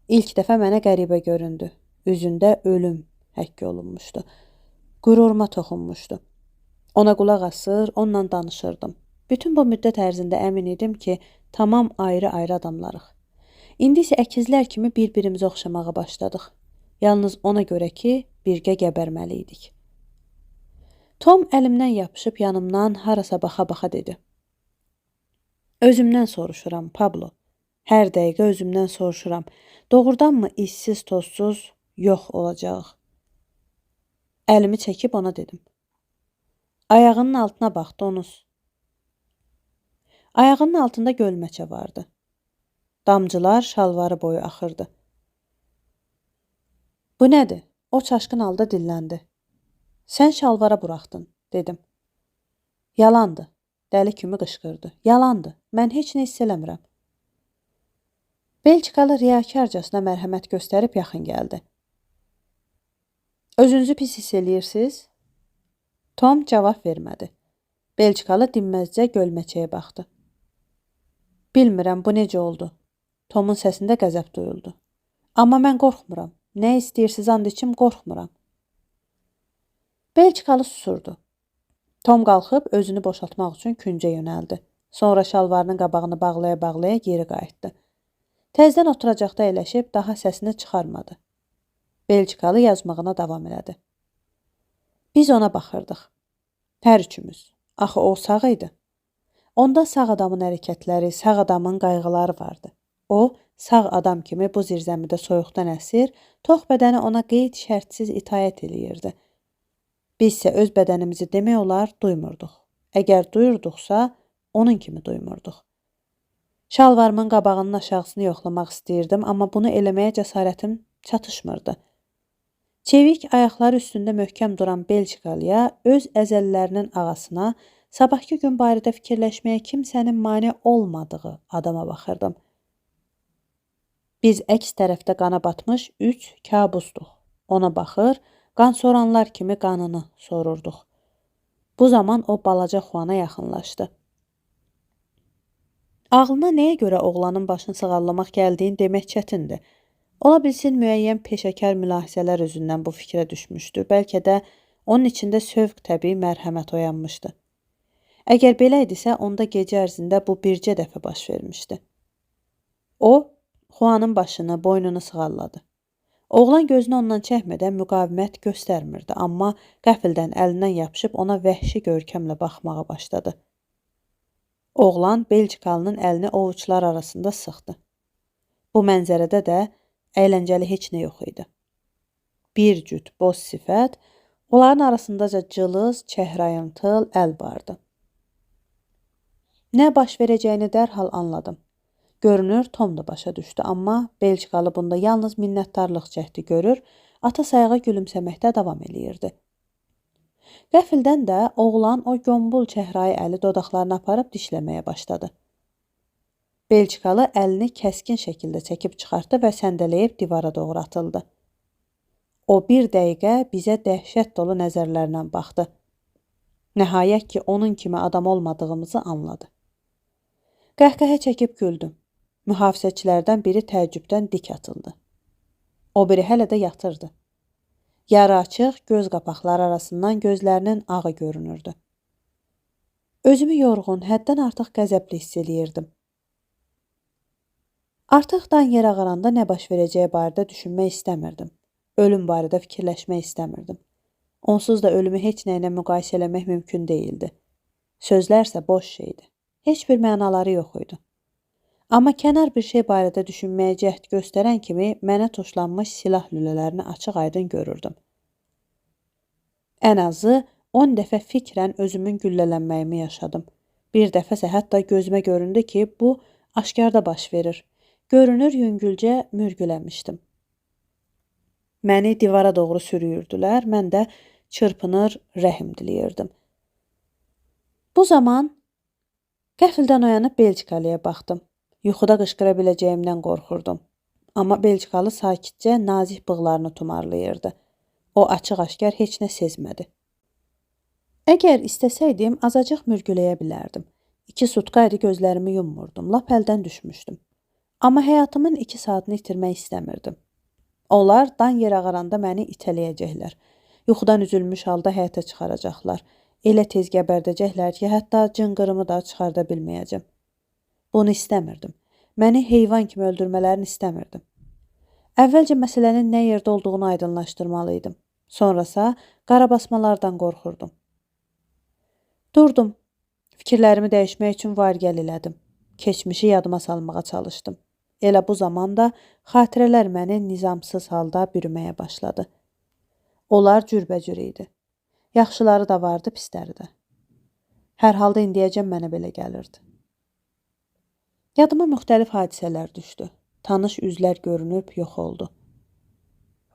İlk dəfə mənə qəribə göründü. Üzündə ölüm həkk olunmuşdu. Qüruruma toxunmuşdu. Ona qulaq asır, onunla danışırdım. Bütün bu müddət ərzində əmin idim ki, tamam ayrı-ayrı adamlarıq. İndi isə əkizlər kimi bir-birimizə oxşamağa başladıq. Yalnız ona görə ki, birgə gəbərməli idik. Tom əlimdən yapışıb yanımdan harasa baxa-baxa dedi. Özümdən soruşuram, Pablo. Hər dəqiqə özümdən soruşuram. Doğrudanmı işsiz, tozsuz yox olacağıq? Əlimi çəkib ona dedim. Ayağının altına bax, donuz. Ayağının altında gölməçə vardı. Damcılar şalvarı boyu axırdı. Bu nədir? O çaşqın halda dilləndi. Sən şalvara buraxdın, dedim. Yalandı, dəli kimi qışqırdı. Yalandı, mən heç nə hiss eləmirəm. Belçikalı riyakarcasına mərhəmət göstərib yaxın gəldi. Özünüzü pis hiss eləyirsiniz? Tom cavab vermədi. Belçikalı dinməzcə gölməçəyə baxdı. Bilmirəm, bu necə oldu? Tomun səsində qəzəb duyuldu. Amma mən qorxmuram. Nə istəyirsiniz and içim, qorxmuram. Belçikalı susurdu. Tom qalxıb özünü boşaltmaq üçün küncə yönəldi. Sonra şalvarının qabağını bağlaya-bağlaya geri qayıtdı. Təzdən oturacaqda əyləşib daha səsini çıxarmadı. Belçikalı yazmağına davam elədi. Biz ona baxırdıq. Hər üçümüz. Axı o sağ idi. Onda sağ adamın hərəkətləri, sağ adamın qayğıları vardı. O, sağ adam kimi bu zirzəmidə soyuqdan əsir, tox bədəni ona qeyd şərtsiz itaət eləyirdi. Biz isə öz bədənimizi demək olar duymurduq. Əgər duyurduqsa, onun kimi duymurduq. Şalvarımın qabağının aşağısını yoxlamaq istəyirdim, amma bunu eləməyə cəsarətim çatışmırdı. Çevik ayaqları üstündə möhkəm duran Belçikalıya, öz əzəllərinin ağasına, sabahkı gün barədə fikirləşməyə kimsənin mane olmadığı adama baxırdım. Biz əks tərəfdə qana batmış 3 kabusduq. Ona baxır, qan soranlar kimi qanını sorurduq. Bu zaman o balaca Juana yaxınlaşdı. Ağlına nəyə görə oğlanın başını sığallamaq gəldiyini demək çətindir. Ola bilsin müəyyən peşəkar mülahizələr özündən bu fikrə düşmüşdü. Bəlkə də onun içində sövq təbii mərhəmət oyanmışdı. Əgər belə idisə, onda gecə ərzində bu bircə dəfə baş vermişdi. O, Juanın başını, boynunu sığalladı. Oğlan gözünü ondan çəkmədən müqavimət göstərmirdi, amma qəfildən əlindən yapışıb ona vəhşi görkəmlə baxmağa başladı. Oğlan Belçikalının əlini ovuçlar arasında sıxdı. Bu mənzərədə də əyləncəli heç nə yox idi. Bir cüt boz sifət, onların arasındaca cılız, çəhrayımtıl əl vardı. Nə baş verəcəyini dərhal anladım. Görünür, Tom da başa düşdü, amma Belçikalı bunda yalnız minnətdarlıq çəkdi görür, ata sayağa gülümsəməkdə davam eləyirdi. Qəfildən də oğlan o gombul çəhrayı əli dodaqlarına aparıb dişləməyə başladı. Belçikalı əlini kəskin şəkildə çəkib çıxartdı və səndələyib divara doğru atıldı. O bir dəqiqə bizə dəhşət dolu nəzərlərlə baxdı. Nəhayət ki, onun kimi adam olmadığımızı anladı. Qəhqəhə çəkib güldüm. Mühafizəçilərdən biri təəccübdən dik atıldı. O biri hələ də yatırdı. Yarı açıq göz qapaqları arasından gözlərinin ağı görünürdü. Özümü yorğun, həddən artıq qəzəbli hiss eləyirdim. Artıq dan yer ağaranda nə baş verəcəyi barədə düşünmək istəmirdim. Ölüm barədə fikirləşmək istəmirdim. Onsuz da ölümü heç nə ilə müqayisə eləmək mümkün deyildi. Sözlər isə boş şeydi. Heç bir mənaları yox idi. Amma kənar bir şey barədə düşünməyə cəhd göstərən kimi mənə tuşlanmış silah lülələrini açıq-aydın görürdüm. Ən azı 10 dəfə fikrən özümün güllələnməyimi yaşadım. Bir dəfəsə hətta gözümə göründü ki, bu aşkarda baş verir. Görünür yüngülcə mürgüləmişdim. Məni divara doğru sürüyürdülər, mən də çırpınır, rəhm diləyirdim. Bu zaman qəfildən oyanıb Belçikalıya baxdım. Yuxuda qışqıra biləcəyimdən qorxurdum. Amma Belçikalı sakitcə nazik bığlarını tumarlayırdı. O açıq-aşkar heç nə sezmədi. Əgər istəsəydim, azacıq mürgüləyə bilərdim. 2 sutka idi gözlərimi yummurdum, lap əldən düşmüşdüm. Amma həyatımın 2 saatını itirmək istəmirdim. Onlar dan yer ağaranda məni itələyəcəklər. Yuxudan üzülmüş halda həyata çıxaracaqlar. Elə tez gəbərdəcəklər ki, hətta cınqırımı da çıxarda bilməyəcəm. Bunu istəmirdim. Məni heyvan kimi öldürmələrini istəmirdim. Əvvəlcə məsələnin nə yerdə olduğunu aydınlaşdırmalıydım. Sonrasa qarabasmalardan qorxurdum. Durdum. Fikirlərimi dəyişmək üçün var-gəl elədim. Keçmişi yadıma salmağa çalışdım. Elə bu zaman da xatirələr məni nizamsız halda bürüməyə başladı. Onlar cürbəcür idi. Yaxşıları da vardı, pisləri də. Hər halda indiyəcən mənə belə gəlirdi. Yadıma müxtəlif hadisələr düşdü. Tanış üzlər görünüb yox oldu.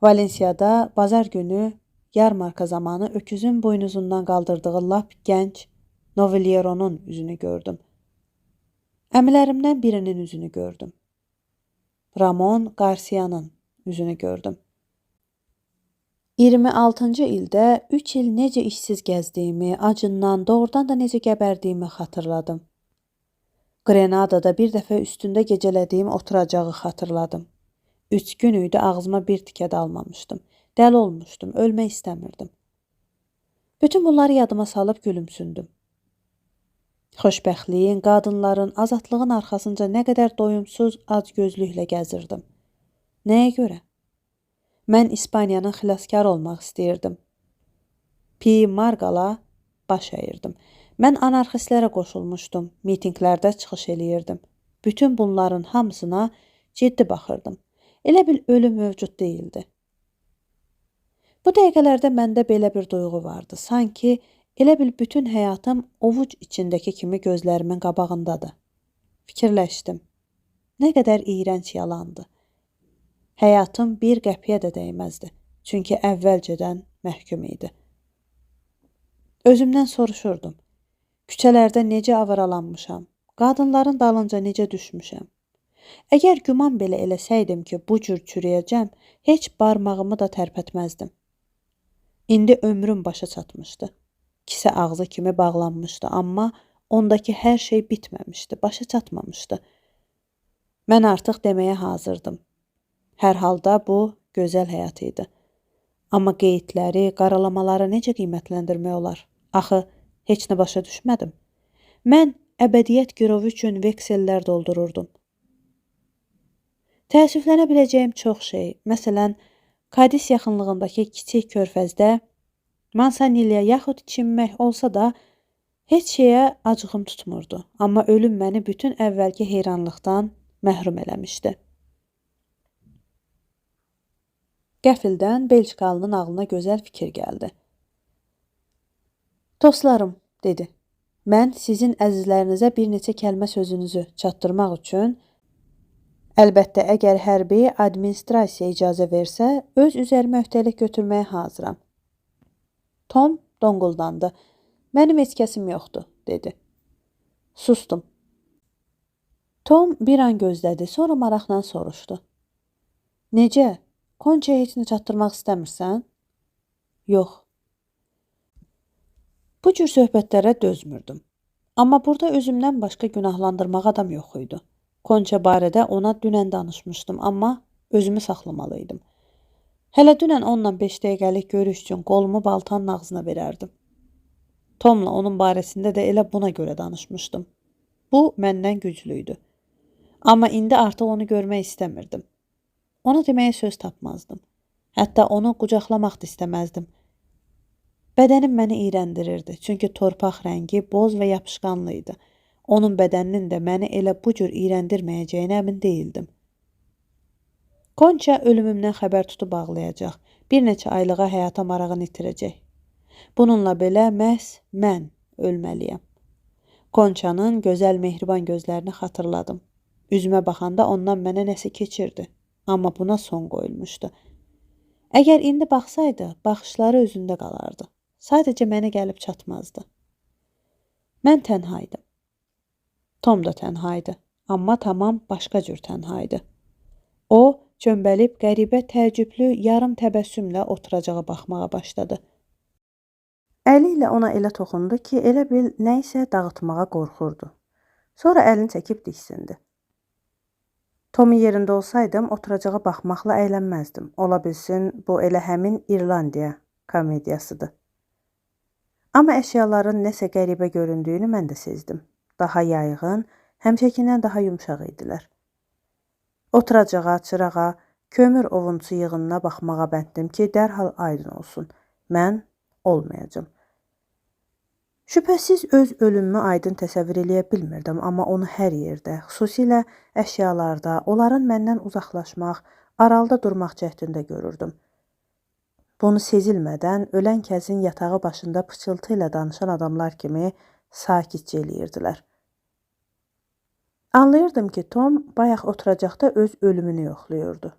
Valensiyada bazar günü yarmarka zamanı öküzün boynuzundan qaldırdığı lap gənc Novilleronun üzünü gördüm. Əmilərimdən birinin üzünü gördüm. Ramon Garcia'nın üzünü gördüm. 26-cı ildə 3 il necə işsiz gəzdiyimi, acından, doğrudan da necə gəbərdiyimi xatırladım. Grenadada bir dəfə üstündə gecələdiyim oturacağı xatırladım. 3 gün idi ağzıma bir tikə də almamışdım. Dəli olmuşdum, ölmək istəmirdim. Bütün bunları yadıma salıb gülümsündüm. Xoşbəxtliyin, qadınların, azadlığın arxasınca nə qədər doyumsuz acgözlüklə gəzirdim. Nəyə görə? Mən İspaniyanın xilaskarı olmaq istəyirdim. Pi Marqala baş əyirdim. Mən anarxistlərə qoşulmuşdum, mitinqlərdə çıxış eləyirdim. Bütün bunların hamısına ciddi baxırdım. Elə bil ölüm mövcud deyildi. Bu dəqiqələrdə məndə belə bir duyğu vardı. Sanki elə bil bütün həyatım ovuc içindəki kimi gözlərimin qabağındadır. Fikirləşdim. Nə qədər iyrənc yalandı. Həyatım bir qəpiyə də dəyməzdi. Çünki əvvəlcədən məhkum idi. Özümdən soruşurdum. Küçələrdə necə avaralanmışam, qadınların dalınca necə düşmüşəm. Əgər güman belə eləsəydim ki, bu cür çürüyəcəm, heç barmağımı da tərpətməzdim. İndi ömrüm başa çatmışdı. Kisə ağzı kimi bağlanmışdı, amma ondakı hər şey bitməmişdi, başa çatmamışdı. Mən artıq deməyə hazırdım. Hər halda bu gözəl həyat idi. Amma qeydləri, qaralamaları necə qiymətləndirmək olar? Axı, heç nə başa düşmədim. Mən əbədiyyət girovu üçün veksellər doldururdum. Təəssüflənə biləcəyim çox şey, məsələn, Kadis yaxınlığındakı kiçik körfəzdə Mansanilya yaxud çimmək olsa da heç şeyə acığım tutmurdu. Amma ölüm məni bütün əvvəlki heyranlıqdan məhrum eləmişdi. Qəfildən Belçikalının ağlına gözəl fikir gəldi. Dostlarım, dedi, mən sizin əzizlərinizə bir neçə kəlmə sözünüzü çatdırmaq üçün, əlbəttə əgər hərbi administrasiya icazə versə, öz üzərimə öhdəlik götürməyə hazıram. Tom donquldandı. Mənim heç kəsim yoxdur, dedi. Sustum. Tom bir an gözlədi, sonra maraqla soruşdu. Necə? Konçaya heç nə çatdırmaq istəmirsən? Yox. Bu cür söhbətlərə dözmürdüm. Amma burada özümdən başqa günahlandırmaq adam yox idi. Konça barədə ona dünən danışmışdım, amma özümü saxlamalıydım. Hələ dünən onunla 5 dəqiqəlik görüş üçün qolumu baltanın ağzına verərdim. Tomla onun barəsində də elə buna görə danışmışdım. Bu məndən güclü idi. Amma indi artıq onu görmək istəmirdim. Ona deməyə söz tapmazdım. Hətta onu qucaqlamaq da istəməzdim. Bədənim məni iyrəndirirdi, çünki torpaq rəngi boz və yapışqanlı idi. Onun bədəninin də məni elə bu cür iyrəndirməyəcəyinə əmin deyildim. Konça ölümümdən xəbər tutub ağlayacaq, bir neçə aylığa həyata marağını itirəcək. Bununla belə məhz mən ölməliyəm. Konçanın gözəl mehriban gözlərini xatırladım. Üzümə baxanda ondan mənə nəsə keçirdi, amma buna son qoyulmuşdu. Əgər indi baxsaydı, baxışları özündə qalardı. Sadəcə mənə gəlib çatmazdı. Mən tənha idim. Tom da tənha idi, amma tamam başqa cür tənha idi. O, çömbəlib qəribə, təəccüblü yarım təbəssümlə oturacağa baxmağa başladı. Əli ilə ona elə toxundu ki, elə bil nə isə dağıtmağa qorxurdu. Sonra əlini çəkib diksindi. Tomun yerində olsaydım, oturacağa baxmaqla əylənməzdim. Ola bilsin, bu elə həmin İrlandiya komediyasıdır. Amma əşyaların nəsə qəribə göründüyünü mən də sezdim. Daha yayğın, həmişəkindən daha yumşaq idilər. Oturacağa, çırağa, kömür ovuntusu yığınına baxmağa bənddim ki, dərhal aydın olsun. Mən olmayacam. Şübhəsiz öz ölümümü aydın təsəvvür eləyə bilmirdim, amma onu hər yerdə, xüsusilə əşyalarda, onların məndən uzaqlaşmaq, aralıda durmaq cəhdində görürdüm. Bunu sezilmədən ölən kəsin yatağı başında pıçıltı ilə danışan adamlar kimi sakitcə eləyirdilər. Anlayırdım ki, Tom bayaq oturacaqda öz ölümünü yoxlayırdı.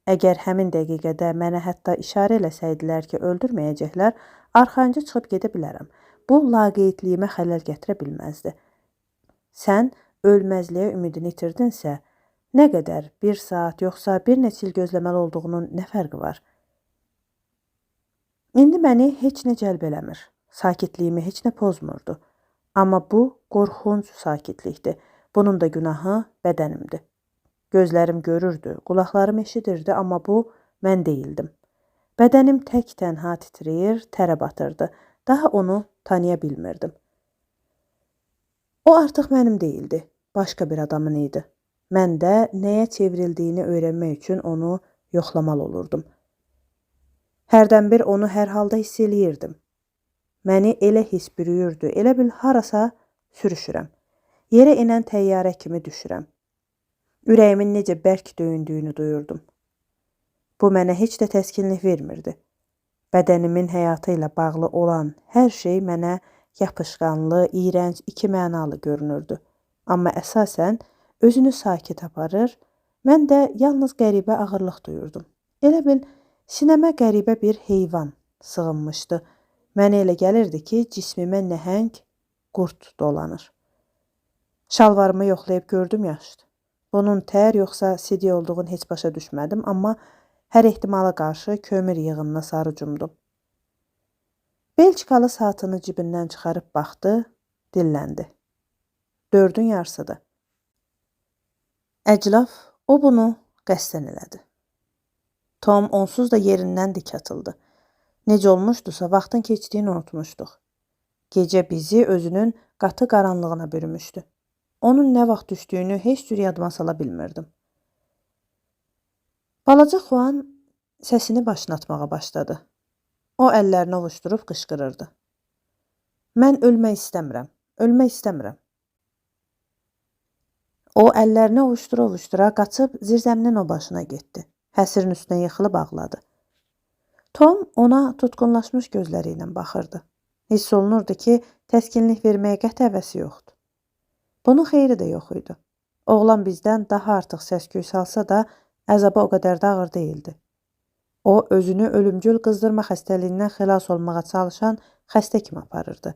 Əgər həmin dəqiqədə mənə hətta işarə eləsəydilər ki, öldürməyəcəklər, arxayınca çıxıb gedə bilərəm. Bu, laqeydliyimə xələl gətirə bilməzdi. Sən ölməzliyə ümidini itirdinsə, nə qədər, bir saat yoxsa bir neçə il gözləməli olduğunun nə fərqi var? İndi məni heç nə cəlb eləmir. Sakitliyimi heç nə pozmurdu. Amma bu, qorxunc sakitlikdir. Bunun da günahı bədənimdir. Gözlərim görürdü, qulaqlarım eşidirdi, amma bu, mən deyildim. Bədənim tək tənha titrəyir, tərə batırdı. Daha onu tanıya bilmirdim. O artıq mənim deyildi, başqa bir adamın idi. Mən də nəyə çevrildiyini öyrənmək üçün onu yoxlamalı olurdum. Hərdən bir onu hər halda hiss eləyirdim. Məni elə hiss bürüyürdü, elə bil harasa sürüşürəm. Yerə enən təyyarə kimi düşürəm. Ürəyimin necə bərk döyündüyünü duyurdum. Bu mənə heç də təskinlik vermirdi. Bədənimin həyatı ilə bağlı olan hər şey mənə yapışqanlı, iyrənc, iki mənalı görünürdü. Amma əsasən özünü sakit aparır, mən də yalnız qəribə ağırlıq duyurdum. Elə bil sinəmə qəribə bir heyvan sığınmışdı. Mənə elə gəlirdi ki, cismimə nəhəng qurd dolanır. Şalvarımı yoxlayıb gördüm yaşdı. Bunun tər yoxsa sidik olduğunu heç başa düşmədim, amma hər ehtimala qarşı kömür yığınına sarı cumdum. Belçikalı saatını cibindən çıxarıb baxdı, dilləndi. 4-ün yarısıdır. Əclaf, o bunu qəsdən elədi. Tom onsuz da yerindən dik atıldı. Necə olmuşdusa, vaxtın keçdiyini unutmuşduq. Gecə bizi özünün qatı qaranlığına bürümüşdü. Onun nə vaxt düşdüyünü heç cür yadıma sala bilmirdim. Balaca Xuan səsini başına atmağa başladı. O əllərini ovuşdurub qışqırırdı. Mən ölmək istəmirəm, ölmək istəmirəm. O əllərini ovuşdura-ovuşdura qaçıb zirzəminin o başına getdi. Həsirin üstünə yıxılıb ağladı. Tom ona tutqunlaşmış gözləri ilə baxırdı. Hiss olunurdu ki, təskinlik verməyə qəti həvəsi yoxdur. Bunun xeyri də yox idi. Oğlan bizdən daha artıq səs-küy salsa da, əzabı o qədər də ağır deyildi. O, özünü ölümcül qızdırma xəstəliyindən xilas olmağa çalışan xəstə kimi aparırdı.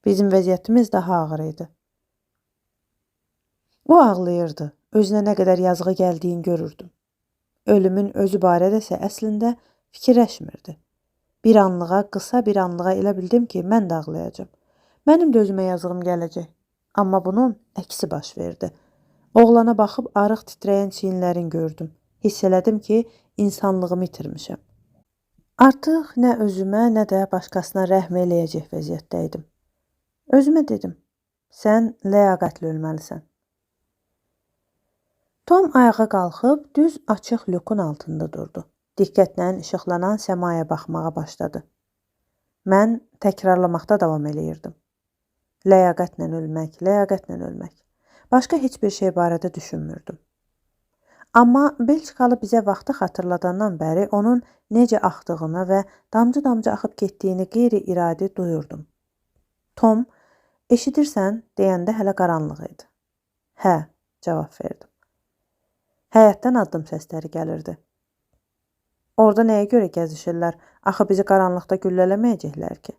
Bizim vəziyyətimiz daha ağır idi. O ağlayırdı. Özünə nə qədər yazığı gəldiyini görürdüm. Ölümün özü barədə isə əslində fikirləşmirdi. Bir anlığa, qısa bir anlığa elə bildim ki, mən də ağlayacağam. Mənim də özümə yazığım gələcək. Amma bunun əksi baş verdi. Oğlana baxıb arıq titrəyən çiyinlərini gördüm. Hiss elədim ki, insanlığımı itirmişəm. Artıq nə özümə, nə də başqasına rəhm eləyəcək vəziyyətdə idim. Özümə dedim, sən ləyaqətli ölməlisən. Tom ayağa qalxıb düz açıq lükun altında durdu. Diqqətlə işıqlanan səmaya baxmağa başladı. Mən təkrarlamaqda davam eləyirdim. Ləyaqətlə ölmək, ləyaqətlə ölmək. Başqa heç bir şey barədə düşünmürdüm. Amma Belçikalı bizə vaxtı xatırladandan bəri onun necə axdığını və damcı-damcı axıb getdiyini qeyri-iradi duyurdum. Tom, eşidirsən, deyəndə hələ qaranlıq idi. Hə, cavab verdim. Həyətdən addım səsləri gəlirdi. Orada nəyə görə gəzişirlər? Axı bizi qaranlıqda güllələməyəcəklər ki.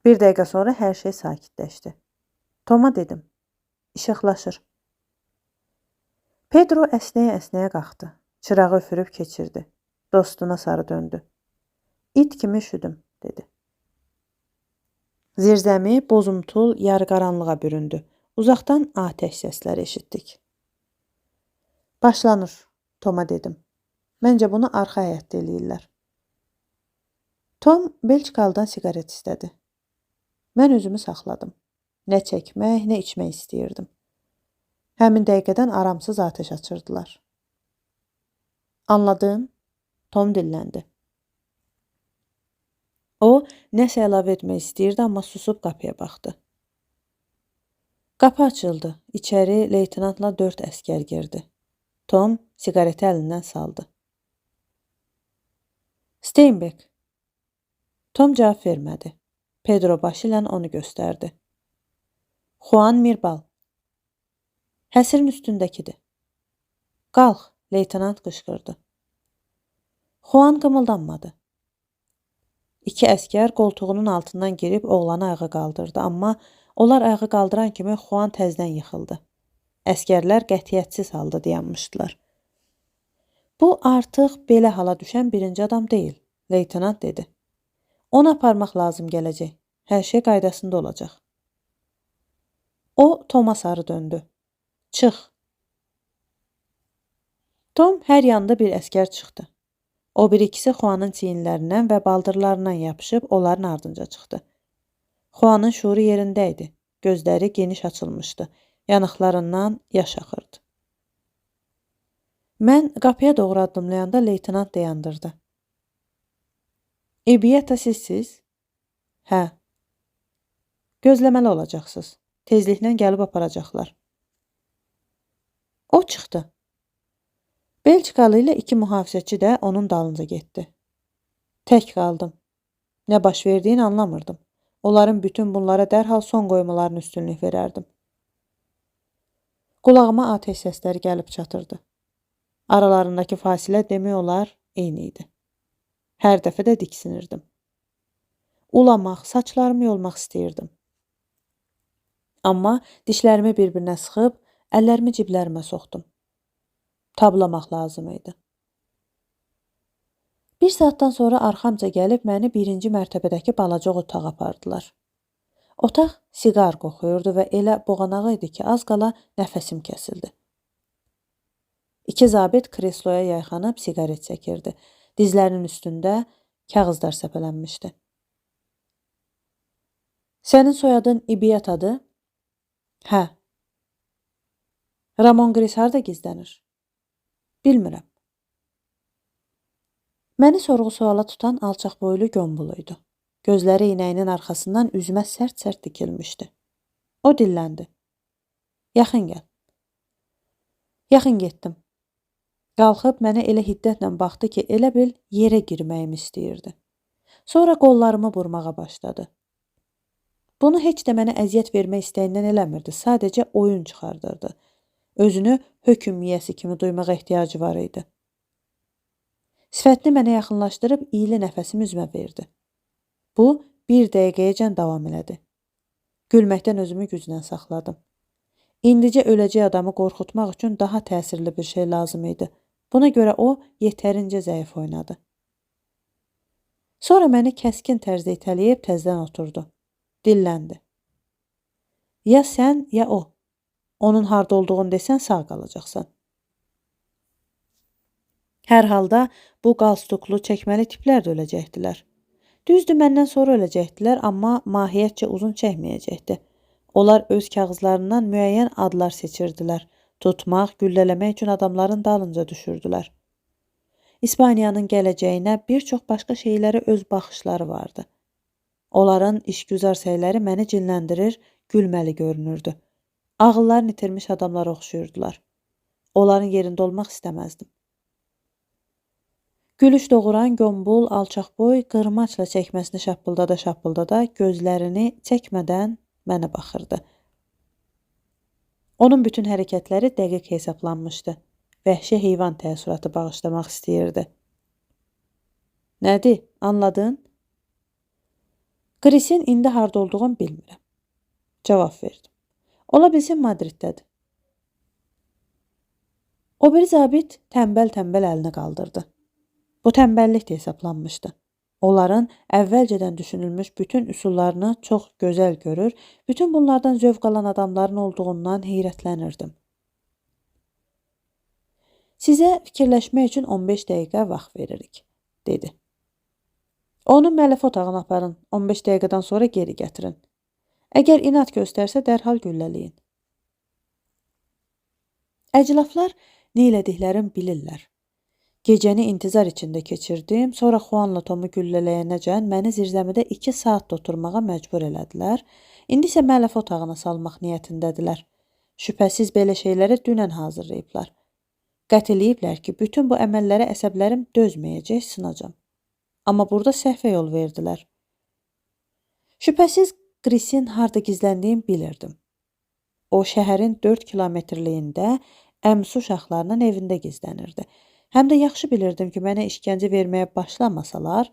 Bir dəqiqə sonra hər şey sakitləşdi. Toma dedim, işıqlaşır. Pedro əsnəyə-əsnəyə qalxdı. Çırağı üfürüb keçirdi. Dostuna sarı döndü. İt kimi üşüdüm, dedi. Zirzəmi bozumtul yarıqaranlığa büründü. Uzaqdan atəş səsləri eşitdik. Başlanır, Toma dedim. Məncə bunu arxa həyətdə eləyirlər. Tom Belçikalıdan siqaret istədi. Mən özümü saxladım. Nə çəkmək, nə içmək istəyirdim. Həmin dəqiqədən aramsız atəş açırdılar. Anladın? Tom dilləndi. O, nəsə əlavə etmək istəyirdi, amma susub qapıya baxdı. Qapı açıldı. İçəri leytenantla 4 əsgər girdi. Tom siqareti əlindən saldı. Steinbeck. Tom cavab vermədi. Pedro başı ilə onu göstərdi. Juan Mirbal. Həsirin üstündəkidir. Qalx, leytenant qışqırdı. Juan qımıldanmadı. 2 əsgər qoltuğunun altından girib oğlanı ayağa qaldırdı, amma onlar ayağa qaldıran kimi Juan təzdən yıxıldı. Əsgərlər qətiyyətsiz halda dayanmışdılar. Bu artıq belə hala düşən birinci adam deyil, leytenant dedi. Onu aparmaq lazım gələcək. Hər şey qaydasında olacaq. O, Toma sarı döndü. Çıx. Tom hər yanda bir əsgər çıxdı. O bir ikisi Juanın çiyinlərindən və baldırlarından yapışıb onların ardınca çıxdı. Juanın şuuru yerində idi. Gözləri geniş açılmışdı. Yanaqlarından yaş axırdı. Mən qapıya doğru addımlayanda leytenant dayandırdı. Ibieta sizsiz? Hə. Gözləməli olacaqsınız. Tezliklə gəlib aparacaqlar. O çıxdı. Belçikalı ilə 2 mühafizəçi də onun dalınca getdi. Tək qaldım. Nə baş verdiyini anlamırdım. Onların bütün bunlara dərhal son qoymalarını üstünlük verərdim. Qulağıma atəş səsləri gəlib çatırdı. Aralarındakı fasilə demək olar eyni idi. Hər dəfə də diksinirdim. Ulamaq, saçlarımı yolmaq istəyirdim. Amma dişlərimi bir-birinə sıxıb, əllərimi ciblərimə soxdum. Tablamaq lazım idi. Bir saatdan sonra arxamca gəlib məni birinci mərtəbədəki balaca otağa apardılar. Otaq siqar qoxuyurdu və elə boğanağı idi ki, az qala nəfəsim kəsildi. 2 zabit kresloya yayxanıb siqaret çəkirdi. Dizlərinin üstündə kağızlar səpələnmişdi. Sənin soyadın Ibietadır? Hə. Ramon Gris harda gizlənir? Bilmirəm. Məni sorğu-suala tutan alçaq boylu gömbul idi. Gözləri eynəyinin arxasından üzümə sərt-sərt dikilmişdi. O dilləndi. Yaxın gəl. Yaxın getdim. Qalxıb mənə elə hiddətlə baxdı ki, elə bil yerə girməyimi istəyirdi. Sonra qollarımı burmağa başladı. Bunu heç də mənə əziyyət vermək istəyindən eləmirdi, sadəcə oyun çıxardırdı. Özünü hökm yiyəsi kimi duymağa ehtiyacı var idi. Sifətini mənə yaxınlaşdırıb iyli nəfəsimi üzümə verdi. Bu, bir dəqiqəyəcən davam elədi. Gülməkdən özümü güclə saxladım. İndicə öləcək adamı qorxutmaq üçün daha təsirli bir şey lazım idi. Buna görə o, yetərincə zəif oynadı. Sonra məni kəskin tərzdə itələyib təzdən oturdu. Dilləndi. Ya sən, ya o. Onun harda olduğunu desən sağ qalacaqsan. Hər halda bu qalstuklu çəkməli tiplər də öləcəkdilər. Düzdür, məndən sonra öləcəkdilər, amma mahiyyətcə uzun çəkməyəcəkdi. Onlar öz kağızlarından müəyyən adlar seçirdilər. Tutmaq, güllələmək üçün adamların dalınca düşürdülər. İspaniyanın gələcəyinə bir çox başqa şeylərə öz baxışları vardı. Onların işgüzar səyləri məni cinləndirir, gülməli görünürdü. Ağıllarını itirmiş adamlara oxşuyurdular. Onların yerində olmaq istəməzdim. Gülüş doğuran gombul, alçaqboy, qırmaçla çəkməsini şappıldada-şappıldada gözlərini çəkmədən mənə baxırdı. Onun bütün hərəkətləri dəqiq hesablanmışdı. Vəhşi heyvan təəssüratı bağışlamaq istəyirdi. Nədir, anladın? Qrisin indi harda olduğunu bilmirəm. Cavab verdim. Ola bilsin Madriddədir. O biri zabit tənbəl-tənbəl əlini qaldırdı. Bu tənbəllik də hesablanmışdı. Onların əvvəlcədən düşünülmüş bütün üsullarını çox gözəl görür, bütün bunlardan zövq alan adamların olduğundan heyrətlənirdim. Sizə fikirləşmək üçün 15 dəqiqə vaxt veririk, dedi. Onu mələfə otağına aparın, 15 dəqiqədən sonra geri gətirin. Əgər inat göstərsə, dərhal güllələyin. Əclaflar nə elədiklərini bilirlər. Gecəni intizar içində keçirdim, sonra Juanla Tomu güllələyənəcən məni zirzəmidə 2 saat oturmağa məcbur elədilər. İndi isə mələfə otağına salmaq niyyətindədirlər. Şübhəsiz belə şeyləri dünən hazırlayıblar. Qət eləyiblər ki, bütün bu əməllərə əsəblərim dözməyəcək, sınacam. Amma burada səhvə yol verdilər. Şübhəsiz Qrisin harda gizləndiyini bilirdim. O şəhərin 4 kilometrliyində əmsi uşaqlarının evində gizlənirdi. Həm də yaxşı bilirdim ki, mənə işgəncə verməyə başlamasalar,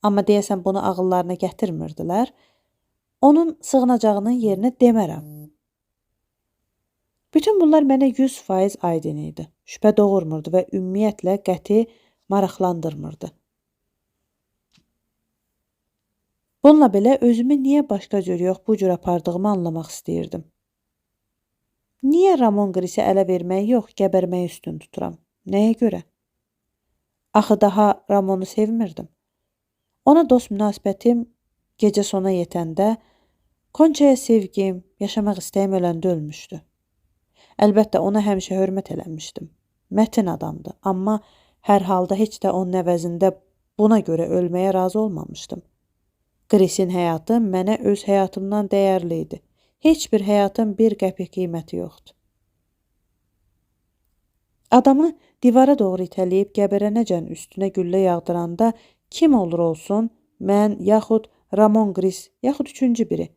amma deyəsən bunu ağıllarına gətirmirdilər, onun sığınacağının yerini demərəm. Bütün bunlar mənə 100% aydın idi. Şübhə doğurmurdu və ümumiyyətlə qəti maraqlandırmırdı. Bununla belə özümü niyə başqa cür yox, bu cür apardığımı anlamaq istəyirdim. Niyə Ramon Qrisi ələ verməyi yox, gəbərməyi üstün tuturam? Nəyə görə? Axı daha Ramonu sevmirdim. Ona dost münasibətim gecə sona yetəndə, Konçaya sevgim, yaşamaq istəyim öləndə ölmüşdü. Əlbəttə ona həmişə hörmət eləmişdim. Mətin adamdı, amma hər halda heç də onun əvəzində buna görə ölməyə razı olmamışdım. Qrisin həyatı mənə öz həyatımdan dəyərli idi. Heç bir həyatın bir qəpik qiyməti yoxdur. Adamı divara doğru itələyib gəbərənəcən üstünə güllə yağdıranda kim olur olsun, mən yaxud Ramon Qris, yaxud üçüncü biri.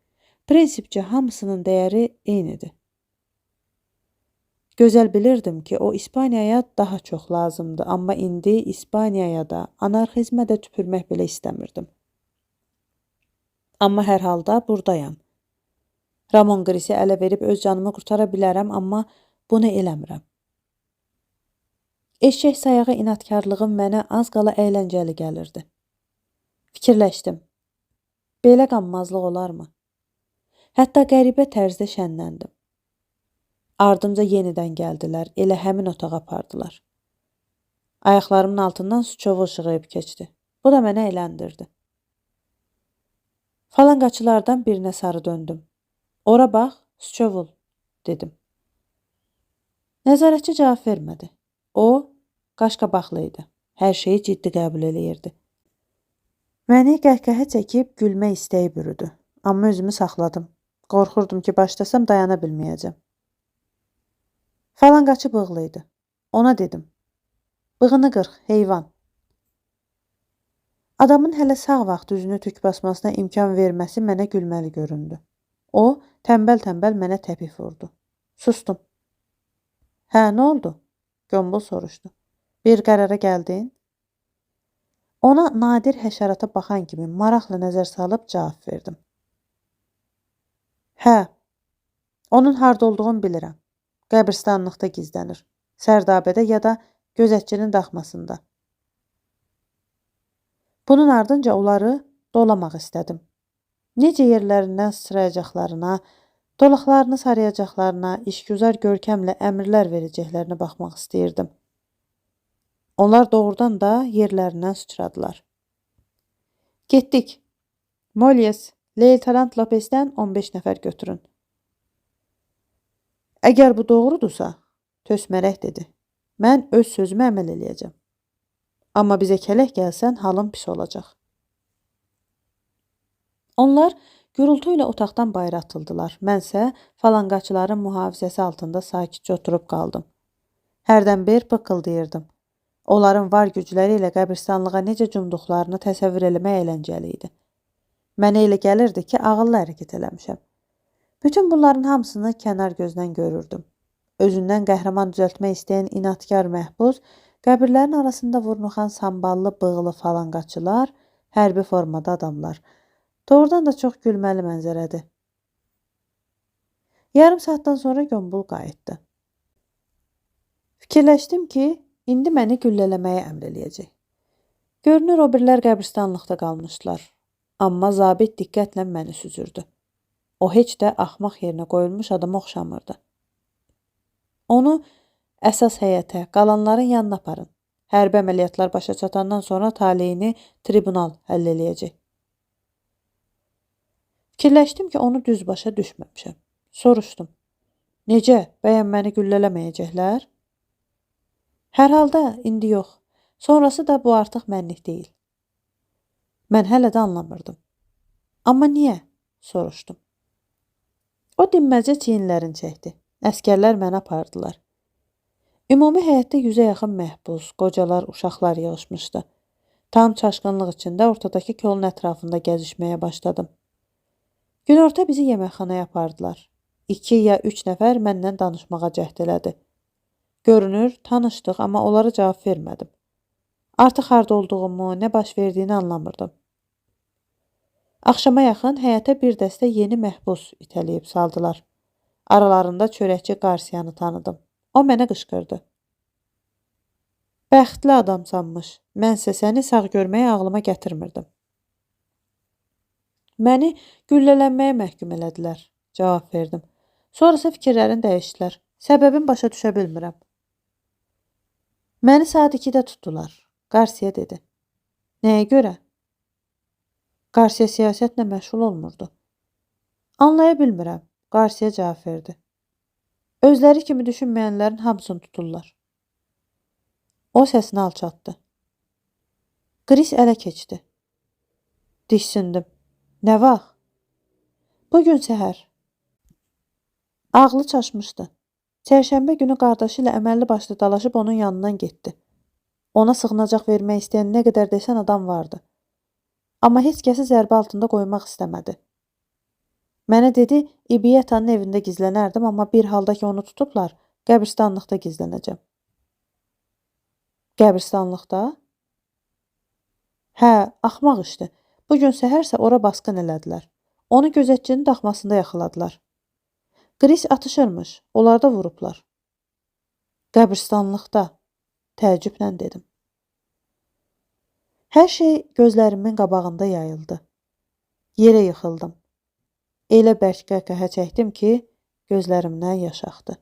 Prinsipcə hamısının dəyəri eynidir. Gözəl bilirdim ki, o İspaniyaya daha çox lazımdı, amma indi İspaniyaya da, anarxizmə də tüpürmək belə istəmirdim. Amma hər halda buradayam. Ramon Qrisi ələ verib öz canımı qurtara bilərəm, amma bunu eləmirəm. Eşşək sayağı inadkarlığım mənə az qala əyləncəli gəlirdi. Fikirləşdim. Belə qanmazlıq olarmı? Hətta qəribə tərzdə şənləndim. Ardımca yenidən gəldilər, elə həmin otağa apardılar. Ayaqlarımın altından sıçovul işığıyıb keçdi. Bu da mənə əyləndirdi. Falanqaçılardan birinə sarı döndüm. Ora bax, sıçovul, dedim. Nəzarətçi cavab vermədi. O, qaşqabaqlı idi. Hər şeyi ciddi qəbul eləyirdi. Məni qəhqəhə çəkib gülmək istəyi bürüdü. Amma özümü saxladım. Qorxurdum ki, başlasam dayana bilməyəcəm. Falanqaçı bığlı idi. Ona dedim. Bığını qırx, heyvan. Adamın hələ sağ vaxt üzünü tük basmasına imkan verməsi mənə gülməli göründü. O, tənbəl-tənbəl mənə təpik vurdu. Sustum. Hə, nə oldu? Gombul soruşdu. Bir qərara gəldin? Ona nadir həşərata baxan kimi maraqla nəzər salıb cavab verdim. Hə, onun harda olduğunu bilirəm. Qəbirstanlıqda gizlənir. Sərdabədə ya da gözətçinin daxmasında. Bunun ardınca onları dolamaq istədim. Necə yerlərindən sıçrayacaqlarına, dolaqlarını sarıyacaqlarına, işgüzar görkəmlə əmrlər verəcəklərinə baxmaq istəyirdim. Onlar doğrudan da yerlərindən sıçradılar. Getdik. Molyes, Leytenant Lopes'dən 15 nəfər götürün. Əgər bu doğrudursa, Tösmərək dedi. Mən öz sözümə əməl eləyəcəm. Amma bizə kələk gəlsən, halın pis olacaq. Onlar gürultu ilə otaqdan bayıra atıldılar. Mənsə falanqaçıların mühafizəsi altında sakitcə oturub qaldım. Hərdən bir pıqqıldayırdım. Onların var gücləri ilə qəbirstanlığa necə cumduqlarını təsəvvür eləmək əyləncəli idi. Mənə elə gəlirdi ki, ağıllı hərəkət eləmişəm. Bütün bunların hamısını kənar gözdən görürdüm. Özündən qəhrəman düzəltmək istəyən inadkar məhbus, qəbirlərin arasında vurnuxan samballı, bığlı falanqaçılar, hərbi formada adamlar. Doğrudan da çox gülməli mənzərədir. Yarım saatdan sonra Gombul qayıtdı. Fikirləşdim ki, indi məni güllələməyə əmr eləyəcək. Görünür, o birilər qəbirstanlıqda qalmışdılar. Amma zabit diqqətlə məni süzürdü. O heç də axmaq yerinə qoyulmuş adama oxşamırdı. Onu əsas heyətə, qalanların yanına aparın. Hərbi əməliyyatlar başa çatandan sonra taleyini tribunal həll eləyəcək. Fikirləşdim ki, onu düz başa düşməmişəm. Soruşdum. Necə, bəyən məni güllələməyəcəklər? Hər halda indi yox. Sonrası da bu artıq mənlik deyil. Mən hələ də anlamırdım. Amma niyə? Soruşdum. O dinməzcə çiyinlərini çəkdi. Əskərlər məni apardılar. Ümumi həyətdə 100-ə yaxın məhbus, qocalar, uşaqlar yığışmışdı. Tam çaşqınlıq içində ortadakı kolun ətrafında gəzişməyə başladım. Günorta bizi yeməkxanaya apardılar. 2 ya 3 nəfər məndən danışmağa cəhd elədi. Görünür, tanışdıq, amma onlara cavab vermədim. Artıq harda olduğumu, nə baş verdiyini anlamırdım. Axşama yaxın həyətə bir dəstə yeni məhbus itələyib saldılar. Aralarında çörəkçi Qarsiyanı tanıdım. O mənə qışqırdı. Bəxtli adamsanmış. Mənsə səni sağ görməyi ağlıma gətirmirdim. Məni güllələnməyə məhkum elədilər, cavab verdim. Sonrası fikirlərini dəyişdilər. Səbəbin başa düşə bilmirəm. Məni saat 2-də tutdular, Qarsiya dedi. Nəyə görə? Qarsiya siyasətlə məşğul olmurdu. Anlaya bilmirəm, Qarsiya cavab verdi. Özləri kimi düşünməyənlərin hamısını tuturlar. O səsini alçatdı. Qris ələ keçdi. Diksindim. Nə vaxt? Bugün səhər. Ağlı çaşmışdı. Çərşənbə günü qardaşı ilə əməlli başlı dalaşıb onun yanından getdi. Ona sığınacaq vermək istəyən nə qədər desən adam vardı. Amma heç kəsi zərbə altında qoymaq istəmədi. Mənə dedi, İbiyetanın evində gizlənərdim, amma bir halda ki onu tutublar, qəbirstanlıqda gizlənəcəm. Qəbirstanlıqda? Hə, axmaq işdi. Bugün səhərsə ora basqın elədilər. Onu gözətçinin daxmasında yaxaladılar. Qris atışırmış, onlar da vurublar. Qəbirstanlıqda, təəccüblə dedim. Hər şey gözlərimin qabağında yayıldı. Yerə yıxıldım. Elə bərk qəhqəhə çəkdim ki, gözlərimdən yaş axdı.